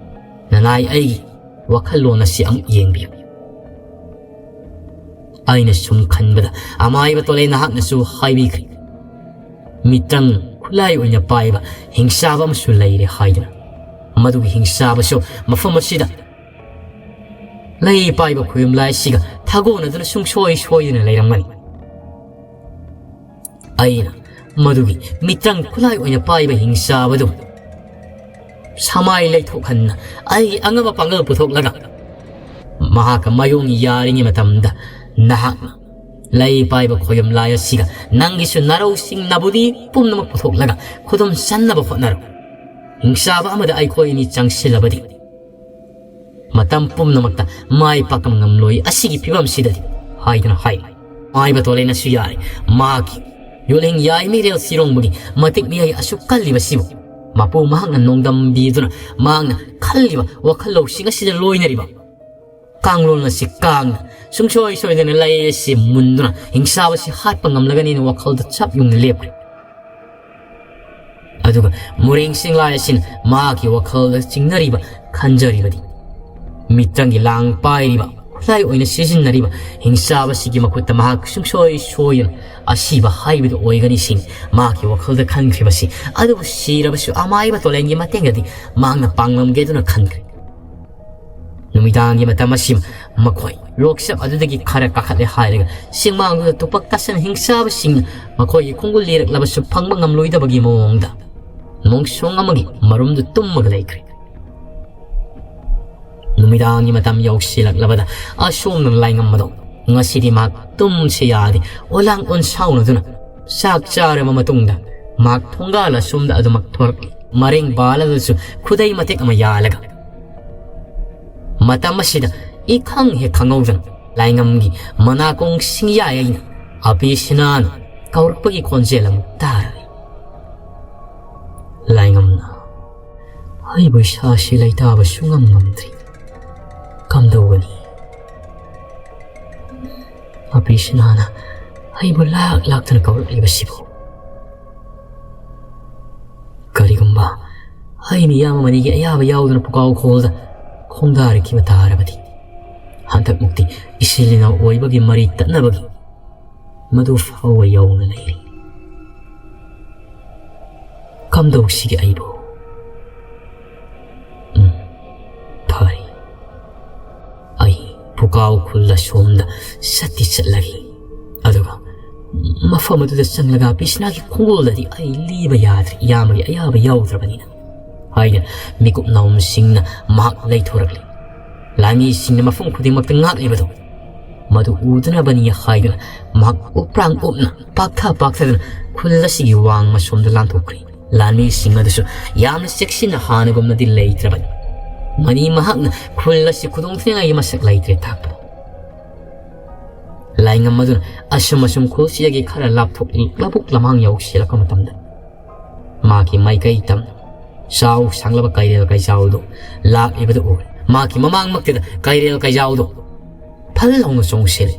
ꯅꯅꯥꯏ, ꯑꯩꯒꯤ ꯋꯥꯈꯜꯂꯣꯟ ꯑꯁꯤ ꯑꯃꯨꯛ ꯌꯦꯡꯕꯤꯌꯨ꯫ ꯑꯩꯅ ꯁꯨꯝ ꯈꯟꯕꯗ ꯑꯃꯥꯏꯕ ꯇꯣꯂꯦ ꯅꯍꯥꯛꯅꯁꯨ ꯍꯥꯏꯕꯤꯈ꯭ꯔꯦ, ꯃꯤꯇ꯭ꯔꯪ ꯈꯨꯠꯂꯥꯏ ꯑꯣꯏꯅ ꯄꯥꯏꯕ ꯍꯤꯡꯆꯥꯕ ꯑꯃꯁꯨ ꯂꯩꯔꯦ ꯍꯥꯏꯗꯨꯅ꯫ ꯃꯗꯨꯒꯤ ꯍꯤꯡꯆꯥꯕꯁꯨ ꯃꯐꯝ ꯑꯁꯤꯗ ꯂꯩ ꯄꯥꯏꯕ ꯈꯣꯌꯨꯝ ꯂꯥꯏꯁꯤꯒ ꯊꯥꯒꯣꯟꯅꯗꯨꯅ ꯁꯨꯡꯁꯣꯏ ꯁꯣꯏꯗꯅ ꯂꯩꯔꯝꯒꯅꯤ꯫ ꯑꯩꯅ ꯃꯗꯨꯒꯤ ꯃꯤꯇ꯭ꯔꯪ ꯈꯨꯠꯂꯥꯏ ꯑꯣꯏꯅ ꯄꯥꯏꯕ ꯍꯤꯡꯆꯥꯕꯗꯨ ꯁꯃꯥꯏ ꯂꯩꯊꯣꯛꯍꯟꯅ ꯑꯩꯒꯤ ꯑꯉꯝꯕ ꯄꯥꯡꯒꯜ ꯄꯨꯊꯣꯛꯂꯒ ꯃꯍꯥꯛꯀ ꯃꯥꯌꯣꯡ ꯌꯥꯔꯤꯉꯩ ꯃꯇꯝꯗ ꯅꯍꯥꯛꯅ ꯂꯩ ꯄꯥꯏꯕ ꯈꯣꯌꯨꯝ ꯂꯥꯏ ꯑꯁꯤꯒ ꯅꯪꯒꯤꯁꯨ ꯅꯥꯔꯧꯁꯤꯡ ꯅꯥꯕꯨꯗꯤ ꯄꯨꯝꯅꯃꯛ ꯄꯨꯊꯣꯛꯂꯒ ꯈꯨꯗꯨꯝ ꯆꯟꯅꯕ ꯍꯣꯠꯅꯔꯣ꯫ ꯍꯤꯡꯆꯥꯕ ꯑꯃꯗ ꯑꯩꯈꯣꯏ ꯑꯅꯤ ꯆꯪꯁꯤꯜꯂꯕꯗꯤ ꯃꯇꯝ ꯄꯨꯝꯅꯃꯛꯇ ꯃꯥꯏ ꯄꯥꯛꯄ ꯉꯝꯂꯣꯏ ꯑꯁꯤꯒꯤ ꯐꯤꯕꯝꯁꯤꯗꯗꯤ ꯍꯥꯏꯗꯨꯅ ꯍꯥꯏ꯫ ꯃꯥꯏꯕ ꯇꯣꯂꯦꯅꯁꯨ ꯌꯥꯔꯦ꯫ ꯃꯍꯥꯛꯀꯤ ꯌꯣꯠꯂꯤꯡ ꯌꯥꯏꯃꯤꯔꯦꯜ ꯁꯤꯔꯣꯡꯕꯒꯤ ꯃꯇꯤꯛ ꯃꯤꯌꯥꯏ ꯑꯁꯨꯛ ꯀꯜꯂꯤꯕꯁꯤꯕꯨ ꯃꯄꯨ ꯃꯍꯥꯛꯅ ꯅꯣꯡꯗꯝꯕꯤꯗꯨꯅ ꯃꯍꯥꯛꯅ ꯈꯜꯂꯤꯕ ꯋꯥꯈꯜ ꯂꯧꯁꯤꯡ ꯑꯁꯤꯗ ꯂꯣꯏꯅꯔꯤꯕ ꯀꯥꯡꯂꯣꯟ ꯑꯁꯤ ꯀꯥꯡꯅ ꯁꯨꯡꯁꯣꯏ ꯁꯣꯏꯗꯅ ꯂꯩ ꯑꯁꯤ ꯃꯨꯟꯗꯨꯅ ꯍꯤꯡꯆꯥꯕꯁꯤ ꯍꯥꯠꯄ ꯉꯝꯂꯒꯅꯤꯅ ꯋꯥꯈꯜꯗ ꯆꯞ ꯌꯨꯡꯅ ꯂꯦꯞꯈ꯭ꯔꯦ꯫ ꯑꯗꯨꯒ ꯃꯨꯔꯦꯡ ꯆꯤꯡꯂꯥꯏ ꯑꯁꯤꯅ ꯃꯍꯥꯛꯀꯤ ꯋꯥꯈꯜꯗ ꯆꯤꯡꯅꯔꯤꯕ, ꯈꯟꯖꯔꯤꯕꯗꯤ ꯃꯤꯇ꯭ꯔꯪꯒꯤ ꯂꯥꯡ ꯄꯥꯏꯔꯤꯕ, ꯈꯨꯠꯂꯥꯏ ꯑꯣꯏꯅ ꯁꯤꯖꯤꯟꯅꯔꯤꯕ ꯍꯤꯡꯆꯥꯕꯁꯤꯒꯤ ꯃꯈꯨꯠꯇ ꯃꯍꯥꯛ ꯁꯨꯡꯁꯣꯏ ꯁꯣꯏꯗꯅ ꯑꯁꯤꯕ ꯍꯥꯏꯕꯗꯨ ꯑꯣꯏꯒꯅꯤ ꯁꯤꯅꯤ ꯃꯍꯥꯛꯀꯤ ꯋꯥꯈꯜꯗ ꯈꯟꯈ꯭ꯔꯤꯕꯁꯤ꯫ ꯑꯗꯨꯕꯨ ꯁꯤꯔꯕꯁꯨ ꯑꯃꯥꯏꯕ ꯇꯣꯂꯦꯟꯒꯤ ꯃꯇꯦꯡꯒꯗꯤ ꯃꯍꯥꯛꯅ ꯄꯥꯡꯂꯝꯒꯦꯗꯨꯅ ꯈꯟꯈ꯭ꯔꯦ꯫ ꯅꯨꯃꯤꯗꯥꯡꯒꯤ ꯃꯇꯝ ꯑꯁꯤ ꯃꯈꯣꯏ ꯂꯣꯛꯆꯞ ꯑꯗꯨꯗꯒꯤ ꯈꯔ ꯀꯥꯈꯠꯂꯦ ꯍꯥꯏꯔꯒ ꯆꯤꯡꯃꯥꯡꯗꯨꯗ ꯇꯨꯄꯛ ꯇꯥꯁꯟ ꯍꯤꯡꯆꯥꯕꯁꯤꯡꯅ ꯃꯈꯣꯏꯒꯤ ꯈꯣꯡꯒꯨꯜ ꯂꯤꯔꯛꯂꯕꯁꯨ ꯐꯪꯕ ꯉꯝꯂꯣꯏꯗꯕꯒꯤ ꯃꯑꯣꯡꯗ ꯅꯣꯡꯁꯣꯡ ꯑꯃꯒꯤ ꯃꯔꯨꯝꯗꯨ ꯇꯨꯝꯃꯒ ꯂꯩꯈ꯭ꯔꯦ꯫ ꯅꯨꯃꯤꯗꯥꯡꯒꯤ ꯃꯇꯝ ꯌꯧꯁꯤꯜꯂꯛꯂꯕꯗ ꯑꯁꯣꯝꯗ ꯂꯥꯏꯉꯝꯕꯗꯣ ꯉꯁꯤꯗꯤ ꯃꯍꯥꯛ ꯇꯨꯝꯁꯦ ꯌꯥꯗꯦ꯫ ꯑꯣꯂꯥꯡ ꯑꯣꯟꯁꯥꯎꯅꯗꯨꯅ ꯆꯥꯛ ꯆꯥꯔꯕ ꯃꯇꯨꯡꯗ ꯃꯍꯥꯛ ꯊꯣꯡꯒꯥꯜ ꯑꯁꯣꯝꯗ ꯑꯗꯨꯃꯛ ꯊꯣꯔꯛꯂꯤ꯫ ꯃꯔꯦꯡ ꯕꯥꯂꯗꯁꯨ ꯈꯨꯗꯩ ꯃꯇꯦꯛ ꯑꯃ ꯌꯥꯜꯂꯒ꯫ ꯃꯇꯝ ꯑꯁꯤꯗ ꯏꯈꯪ ꯍꯦꯛ ꯈꯪꯍꯧꯗꯅ ꯂꯥꯏꯉꯝꯒꯤ ꯃꯅꯥꯀꯣꯡ ꯁꯤꯡꯌꯥꯏ ꯑꯩꯅ ꯑꯕꯦꯁꯤꯅꯥꯅ ꯀꯧꯔꯛꯄꯒꯤ ꯈꯣꯟꯖꯦꯜ ꯑꯃꯨꯛ ꯇꯥꯔꯦ꯫ ꯂꯥꯏꯉꯝꯅ, "ꯑꯩꯕꯨ ꯏꯁꯥꯁꯤ ꯂꯩꯇꯥꯕ ꯁꯨꯡꯉꯝ ꯉꯝꯗ꯭ꯔꯤ꯫ ꯀꯝꯗꯧꯒꯅꯤ? ꯑꯕꯦꯁꯤꯅꯥꯅ ꯑꯩꯕꯨ ꯂꯥꯛ ꯂꯥꯛꯇꯅ ꯀꯧꯔꯛꯂꯤꯕꯁꯤꯕꯨ?" ꯑꯩ ꯃꯤꯌꯥꯝ ꯑꯃꯅꯤꯒꯤ ꯑꯌꯥꯕ ꯌꯥꯎꯗꯅ ꯄꯨꯀꯥꯎ ꯈꯣꯜꯗ ꯈꯣꯡꯗꯥꯔꯛꯈꯤꯕ ꯇꯥꯔꯕꯗꯤ, ꯍꯟꯗꯛꯃꯨꯛꯇꯤ ꯏꯆꯤꯜ ꯏꯅꯥꯎ ꯑꯣꯏꯕꯒꯤ ꯃꯔꯤ ꯇꯠꯅꯕꯒꯤ ꯃꯗꯨ ꯐꯥꯎꯕ ꯌꯧꯅ ꯂꯩꯔꯤ꯫ ꯀꯝꯗꯧꯁꯤꯒꯦ ꯑꯩꯕꯨ? ꯎꯝ, ꯐꯔꯦ꯫ ꯑꯩ ꯄꯨꯀꯥꯎ ꯈꯨꯜ ꯑꯁꯣꯝꯗ ꯆꯠꯇꯤ ꯆꯠꯂꯒꯦ꯫ ꯑꯗꯨꯒ ꯃꯐꯝ ꯑꯗꯨꯗ ꯆꯪꯂꯒ ꯕꯤꯁꯅꯥꯒꯤ ꯈꯣꯡꯒꯣꯜꯗꯗꯤ ꯑꯩ ꯂꯤꯕ ꯌꯥꯗ꯭ꯔꯦ, ꯏꯌꯥꯝꯕꯒꯤ ꯑꯌꯥꯕ ꯌꯥꯎꯗ꯭ꯔꯕꯅꯤꯅ꯫ ꯍꯥꯏꯗꯅ ꯃꯤꯀꯨꯞ ꯅꯥꯎꯝꯁꯤꯡꯅ ꯃꯍꯥꯛ ꯂꯩꯊꯣꯔꯛꯂꯤ꯫ ꯂꯥꯟꯃꯤꯁꯤꯡꯅ ꯃꯐꯝ ꯈꯨꯗꯤꯡꯃꯛꯇ ꯉꯥꯛꯂꯤꯕꯗꯨ ꯃꯗꯨ ꯎꯗꯅꯕꯅꯤ ꯍꯥꯏꯗꯨꯅ ꯃꯍꯥꯛ ꯎꯞꯄ꯭ꯔꯥꯡ ꯎꯞꯅ ꯄꯥꯛꯊ ꯄꯥꯛꯊꯗꯨꯅ ꯈꯨꯜ ꯑꯁꯤꯒꯤ ꯋꯥꯡꯃ ꯁꯣꯝꯗ ꯂꯥꯟꯊꯣꯛꯈ꯭ꯔꯤ꯫ ꯂꯥꯟꯃꯤꯁꯤꯡ ꯑꯗꯨꯁꯨ ꯌꯥꯝꯅ ꯆꯦꯛꯁꯤꯟꯅ ꯍꯥꯟꯅꯒꯨꯝꯅꯗꯤ ꯂꯩꯇ꯭ꯔꯕꯅꯤ꯫ ꯃꯅꯤ ꯃꯍꯥꯛꯅ ꯈꯨꯜ ꯑꯁꯤ ꯈꯨꯗꯣꯡ ꯊꯤꯅꯤꯡꯉꯥꯏꯒꯤ ꯃꯁꯛ ꯂꯩꯇ꯭ꯔꯦ ꯇꯥꯛꯄꯅꯤ꯫ ꯂꯥꯏꯉꯝ ꯑꯗꯨꯅ ꯑꯁꯨꯝ ꯑꯁꯨꯝ ꯈꯨꯜꯁꯤꯗꯒꯤ ꯈꯔ ꯂꯥꯞꯊꯣꯛꯂꯤ, ꯂꯧꯕꯨꯛ ꯂꯝꯍꯥꯡ ꯌꯧꯁꯤꯜꯂꯛꯄ ꯃꯇꯝꯗ ꯃꯍꯥꯛꯀꯤ ꯃꯥꯏꯀꯩ ꯇꯝꯅ ꯆꯥꯎ ꯁꯥꯡꯂꯕ ꯀꯩꯔꯦꯜ ꯀꯩꯖꯥꯎꯗꯨ ꯂꯥꯛꯂꯤꯕꯗꯨ ꯎꯔꯦ꯫ ꯃꯍꯥꯛꯀꯤ ꯃꯃꯥꯡꯃꯛꯇꯗ ꯀꯩꯔꯦꯜ ꯀꯩꯖꯥꯎꯗꯨ ꯐꯜ ꯂꯥꯎꯅ ꯆꯣꯡꯁꯤꯜꯂꯤ꯫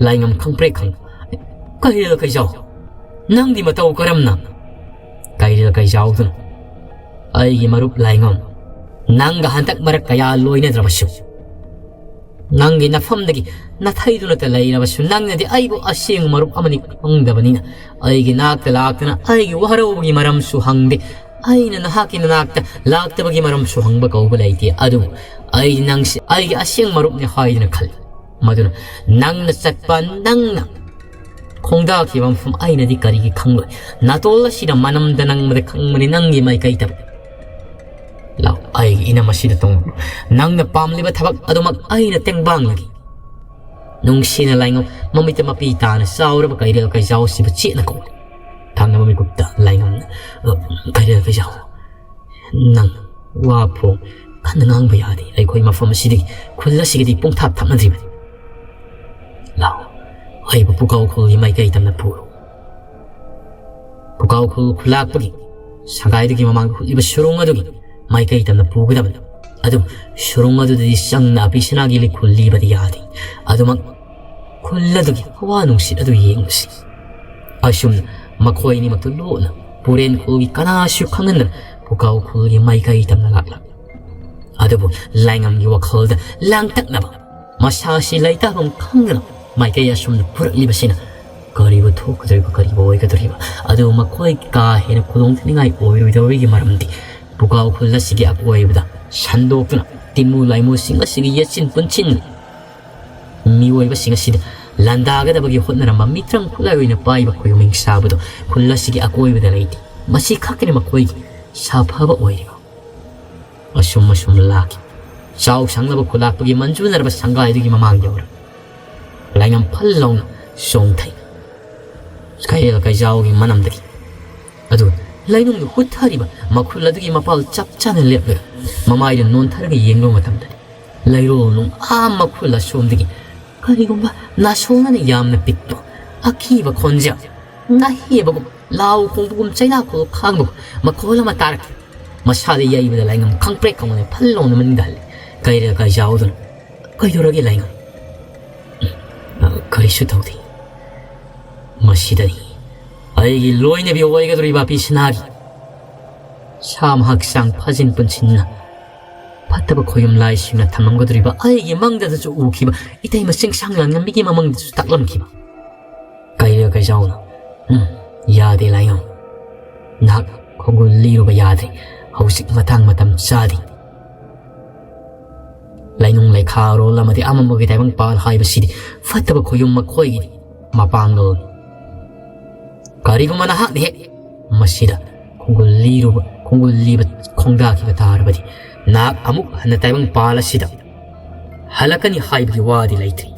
ꯂꯥꯏꯉꯝ ꯈꯪꯄ꯭ꯔꯦꯛ ꯈꯪ, "ꯀꯩꯔꯦꯜ ꯀꯩꯖꯥꯎ, ꯅꯪꯗꯤ ꯃꯇꯧ ꯀꯔꯝꯅ?" ꯀꯩꯔꯦꯜ ꯀꯩꯖꯥꯎꯗꯨꯅ, "ꯑꯩꯒꯤ ꯃꯔꯨꯞ ꯂꯥꯏꯉꯝ, ꯅꯪꯒ ꯍꯟꯗꯛ ꯃꯔꯛ ꯀꯌꯥ ꯂꯣꯏꯅꯗ꯭ꯔꯕꯁꯨ, ꯅꯪꯒꯤ ꯅꯐꯝꯗꯒꯤ ꯅꯥꯊꯩꯗꯨꯅꯇ ꯂꯩꯔꯕꯁꯨ, ꯅꯪꯅꯗꯤ ꯑꯩꯕꯨ ꯑꯁꯦꯡꯕ ꯃꯔꯨꯞ ꯑꯃꯅꯤ ꯈꯪꯗꯕꯅꯤꯅ, ꯑꯩꯒꯤ ꯅꯥꯛꯇ ꯂꯥꯛꯇꯨꯅ ꯑꯩꯒꯤ ꯋꯥꯔꯧꯕꯒꯤ ꯃꯔꯝꯁꯨ ꯍꯪꯗꯦ꯫ ꯑꯩꯅ ꯅꯍꯥꯛꯀꯤ ꯅꯅꯥꯛꯇ ꯂꯥꯛꯇꯕꯒꯤ ꯃꯔꯝꯁꯨ ꯍꯪꯕ ꯀꯧꯕ ꯂꯩꯇꯦ꯫ ꯑꯗꯨꯕꯨ ꯑꯩꯗꯤ ꯅꯪꯁꯤ ꯑꯩꯒꯤ ꯑꯁꯦꯡꯕ ꯃꯔꯨꯞꯅꯤ ꯍꯥꯏꯗꯨꯅ ꯈꯜꯂꯤ꯫ ꯃꯗꯨꯅ ꯅꯪꯅ ꯆꯠꯄ, ꯅꯪꯅ ꯈꯣꯡꯗꯥꯈꯤꯕ ꯃꯐꯝ ꯑꯩꯅꯗꯤ ꯀꯔꯤꯒꯤ ꯈꯪꯂꯣꯏ? ꯅꯥꯇꯣꯜ ꯑꯁꯤꯅ ꯃꯅꯝꯗ ꯅꯪꯕꯗ ꯈꯪꯕꯅꯤ ꯅꯪꯒꯤ ꯃꯥꯏꯀꯩꯗ꯫ ꯂꯥꯎ, ꯑꯩꯒꯤ ꯏꯅꯝ ꯑꯁꯤꯗ ꯇꯣꯡꯂꯨ꯫ ꯅꯪꯅ ꯄꯥꯝꯂꯤꯕ ꯊꯕꯛ ꯑꯗꯨꯃꯛ ꯑꯩꯅ ꯇꯦꯡꯕꯥꯡꯂꯒꯦ꯫" ꯅꯨꯡꯁꯤꯅ ꯂꯥꯏꯉꯝ ꯃꯃꯤꯠꯇ ꯃꯄꯤ ꯇꯥꯅ ꯆꯥꯎꯔꯕ ꯀꯩꯔꯦꯜ ꯀꯩꯖꯥꯎ ꯑꯁꯤꯕꯨ ꯆꯦꯠꯅ ꯀꯧꯏ꯫ ꯊꯪꯅꯕ ꯃꯤꯀꯨꯞꯇ ꯂꯥꯏꯉꯝꯅ, "ꯑ, ꯀꯩꯔꯦꯜ ꯀꯩꯖꯥꯎ, ꯅꯪ ꯋꯥ ꯐꯣꯡ ꯀꯟꯅ ꯉꯥꯡꯕ ꯌꯥꯗꯦ꯫ ꯑꯩꯈꯣꯏ ꯃꯐꯝ ꯑꯁꯤꯗꯒꯤ ꯈꯨꯜ ꯑꯁꯤꯒꯗꯤ ꯄꯨꯡꯊꯥꯞ ꯊꯥꯞꯅꯗ꯭ꯔꯤꯕꯅꯤ꯫ ꯂꯥꯎ, ꯑꯩꯕꯨ ꯄꯨꯀꯥꯎ ꯈꯨꯜꯒꯤ ꯃꯥꯏꯀꯩ ꯇꯝꯅ ꯄꯨꯔꯣ꯫" ꯄꯨꯀꯥꯎ ꯈꯨꯜ ꯈꯨꯂꯥꯛꯄꯒꯤ ꯁꯒꯥꯏꯗꯨꯒꯤ ꯃꯃꯥꯡꯗ ꯍꯨꯠꯂꯤꯕ ꯁꯨꯔꯨꯡ ꯑꯗꯨꯒꯤ ꯃꯥꯏꯀꯩ ꯇꯝꯅ ꯄꯨꯒꯗꯕꯅꯤ꯫ ꯑꯗꯨꯕꯨ ꯁꯨꯔꯨꯡ ꯑꯗꯨꯗꯗꯤ ꯆꯪꯅ ꯑꯕꯤꯁꯅꯥꯒꯤ ꯂꯤꯈꯨꯜ ꯂꯤꯕꯗꯤ ꯌꯥꯗꯦ꯫ ꯑꯗꯨꯃꯛ ꯈꯨꯜ ꯑꯗꯨꯒꯤ ꯍꯋꯥ ꯅꯨꯡꯁꯤꯠ ꯑꯗꯨ ꯌꯦꯡꯂꯨꯁꯤ꯫ ꯑꯁꯨꯝꯅ ꯃꯈꯣꯏ ꯑꯅꯤꯃꯛꯇꯨ ꯂꯣꯠꯅ ꯄꯨꯔꯦꯟ ꯈꯨꯜꯒꯤ ꯀꯅꯥꯁꯨ ꯈꯪꯍꯟꯗꯅ ꯄꯨꯀꯥ ꯎꯈ꯭ꯔꯨꯜꯒꯤ ꯃꯥꯏꯀꯩ ꯇꯝꯅ ꯂꯥꯛꯂꯛꯂꯤ꯫ ꯑꯗꯨꯕꯨ ꯂꯥꯏꯉꯝꯒꯤ ꯋꯥꯈꯜꯗ ꯂꯥꯡꯇꯛꯅꯕ, ꯃꯁꯥꯁꯤ ꯂꯩꯇꯥꯐꯝ ꯈꯪꯗꯅ ꯃꯥꯏꯀꯩ ꯑꯁꯣꯝꯗ ꯄꯨꯔꯛꯂꯤꯕꯁꯤꯅ ꯀꯔꯤꯕꯨ ꯊꯣꯛꯀꯗꯧꯔꯤꯕ, ꯀꯔꯤꯕꯨ ꯑꯣꯏꯒꯗꯧꯔꯤꯕ? ꯑꯗꯨꯕꯨ ꯃꯈꯣꯏ ꯀꯥ ꯍꯦꯟꯅ ꯈꯨꯗꯣꯡ ꯊꯤꯅꯤꯡꯉꯥꯏ ꯑꯣꯏꯔꯣꯏꯗꯧꯔꯤꯒꯤ ꯃꯔꯝꯗꯤ ꯄꯨꯀꯥ ꯎꯈ꯭ꯔꯨꯜ ꯑꯁꯤꯒꯤ ꯑꯀꯣꯏꯕꯗ ꯁꯟꯗꯣꯛꯇꯨꯅ ꯇꯤꯟꯃꯨ ꯂꯥꯏꯃꯨꯁꯤꯡ ꯑꯁꯤꯒꯤ ꯌꯦꯠꯁꯤꯟ ꯄꯨꯟꯁꯤꯟ ꯃꯤꯑꯣꯏꯕꯁꯤꯡ ꯑꯁꯤꯗ ꯂꯥꯟꯗꯥꯒꯗꯕꯒꯤ ꯍꯣꯠꯅꯔꯝꯕ ꯃꯤꯇ꯭ꯔꯪ ꯈꯨꯠꯂꯥꯏ ꯑꯣꯏꯅ ꯄꯥꯏꯕ ꯈꯣꯏꯕꯨ ꯍꯤꯡꯁꯥꯕꯗꯨ ꯈꯨꯜ ꯑꯁꯤꯒꯤ ꯑꯀꯣꯏꯕꯗ ꯂꯩꯇꯦ꯫ ꯃꯁꯤ ꯈꯛꯇꯅꯤ ꯃꯈꯣꯏꯒꯤ ꯁꯥꯐꯕ ꯑꯣꯏꯔꯤꯕ꯫ ꯑꯁꯨꯝ ꯑꯁꯨꯝ ꯂꯥꯛꯈꯤ꯫ ꯆꯥꯎ ꯁꯪꯂꯕ ꯈꯨꯂꯥꯛꯄꯒꯤ ꯃꯟꯖꯨꯅꯔꯕ ꯁꯪꯒꯥꯏꯗꯨꯒꯤ ꯃꯃꯥꯡ ꯌꯧꯔꯦ꯫ ꯂꯥꯏꯉꯝ ꯐꯜ ꯂꯥꯎꯅ ꯆꯣꯡꯊꯩ꯫ ꯀꯩꯔꯦꯜ ꯀꯩꯖꯥꯎꯒꯤ ꯃꯅꯝꯗꯒꯤ꯫ ꯑꯗꯨ ꯂꯩꯅꯨꯡꯗ ꯍꯨꯠꯊꯔꯤꯕ ꯃꯈꯨꯜ ꯑꯗꯨꯒꯤ ꯃꯄꯥꯜ ꯆꯞ ꯆꯥꯅ ꯂꯦꯞꯂꯒ ꯃꯃꯥꯏꯗ ꯅꯣꯟꯊꯔꯒ ꯌꯦꯡꯂꯨꯕ ꯃꯇꯝꯗꯗꯤ ꯂꯩꯔꯣꯜ ꯅꯨꯡ ꯑꯥ ꯃꯈꯨꯜ ꯑꯁꯣꯝꯗꯒꯤ ꯀꯔꯤꯒꯨꯝꯕ ꯅꯥꯁꯣꯡꯅꯅ ꯌꯥꯝꯅ ꯄꯤꯛꯄ ꯑꯀꯤꯕ ꯈꯣꯟꯖꯦꯜ, ꯅꯥꯍꯦꯕꯒꯨꯝ ꯂꯥꯎ ꯈꯣꯡꯕꯒꯨꯝ ꯆꯩꯅꯥ ꯈꯣꯜ ꯈꯥꯡꯕꯒꯨꯝ ꯃꯈꯣꯜ ꯑꯃ ꯇꯥꯔꯛꯈꯤ꯫ ꯃꯁꯥꯗ ꯌꯩꯕꯗ ꯂꯥꯏꯉꯝ ꯈꯪꯄ꯭ꯔꯦꯛ ꯈꯪꯉꯨꯅ ꯐꯜ ꯂꯥꯎꯅ ꯃꯅꯤꯡꯗ ꯍꯜꯂꯤ꯫ ꯀꯩꯔꯦꯜ ꯀꯩꯖꯥꯎꯗꯨꯅ, "ꯀꯩꯗꯧꯔꯒꯦ ꯂꯥꯏꯉꯝ?" "ꯀꯔꯤꯁꯨ ꯇꯧꯗꯦ꯫ ꯃꯁꯤꯗꯅꯤ ꯑꯩꯒꯤ ꯂꯣꯏꯅꯕꯤ ꯑꯣꯏꯒꯗꯧꯔꯤꯕ ꯑꯄꯤ ꯁꯅꯥꯒꯤ ꯁꯥ ꯃꯍꯥꯛꯆꯥꯡ ꯐꯥꯖꯤꯟ ꯄꯨꯟꯁꯤꯟꯅ ꯐꯠꯇꯕ ꯈꯣꯌꯨꯝ ꯂꯥꯏꯁꯤꯡꯅ ꯊꯝꯂꯝꯒꯗꯧꯔꯤꯕ ꯑꯩꯒꯤ ꯃꯪꯗꯁꯨ ꯎꯈꯤꯕ ꯏꯇꯩꯃ ꯆꯤꯡꯁꯥꯡ ꯂꯥꯡꯉꯝꯕꯤꯒꯤ ꯃꯃꯪꯗꯁꯨ ꯇꯥꯛꯂꯝꯈꯤꯕ ꯀꯩꯔꯦꯜ ꯀꯩꯖꯥꯎꯅ, ꯎꯝ, ꯌꯥꯗꯦ ꯂꯥꯏꯉꯝ꯫ ꯅꯍꯥꯛ ꯈꯣꯡꯒꯨꯜ ꯂꯤꯔꯨꯕ ꯌꯥꯗ꯭ꯔꯦ꯫ ꯍꯧꯖꯤꯛ ꯃꯇꯥꯡ ꯃꯇꯝ ꯆꯥꯗꯦ꯫ ꯂꯩꯅꯨꯡ ꯂꯩꯈꯥꯔꯣꯜ ꯑꯃꯗꯤ ꯑꯃꯝꯕꯒꯤ ꯇꯥꯏꯕꯪ ꯄꯥꯜ ꯍꯥꯏꯕꯁꯤꯗꯤ ꯐꯠꯇꯕ ꯈꯣꯌꯨꯝ ꯃꯈꯣꯏꯒꯤꯗꯤ ꯃꯄꯥꯡꯒꯜꯅꯤ꯫ ꯀꯔꯤꯒꯨꯝꯕ ꯅꯍꯥꯛꯅ ꯍꯦꯛ ꯃꯁꯤꯗ ꯈꯣꯡꯒꯨꯜ ꯂꯤꯔꯨꯕ, ꯈꯣꯡꯒꯨꯜ ꯂꯤꯕ ꯈꯣꯡꯗꯥꯈꯤꯕ ꯇꯥꯔꯕꯗꯤ ꯅꯍꯥꯛ ꯑꯃꯨꯛ ꯍꯟꯅ ꯇꯥꯏꯕꯪ ꯄꯥꯜ ꯑꯁꯤꯗ ꯍꯜꯂꯛꯀꯅꯤ ꯍꯥꯏꯕꯒꯤ ꯋꯥꯗꯤ ꯂꯩꯇ꯭ꯔꯤ꯫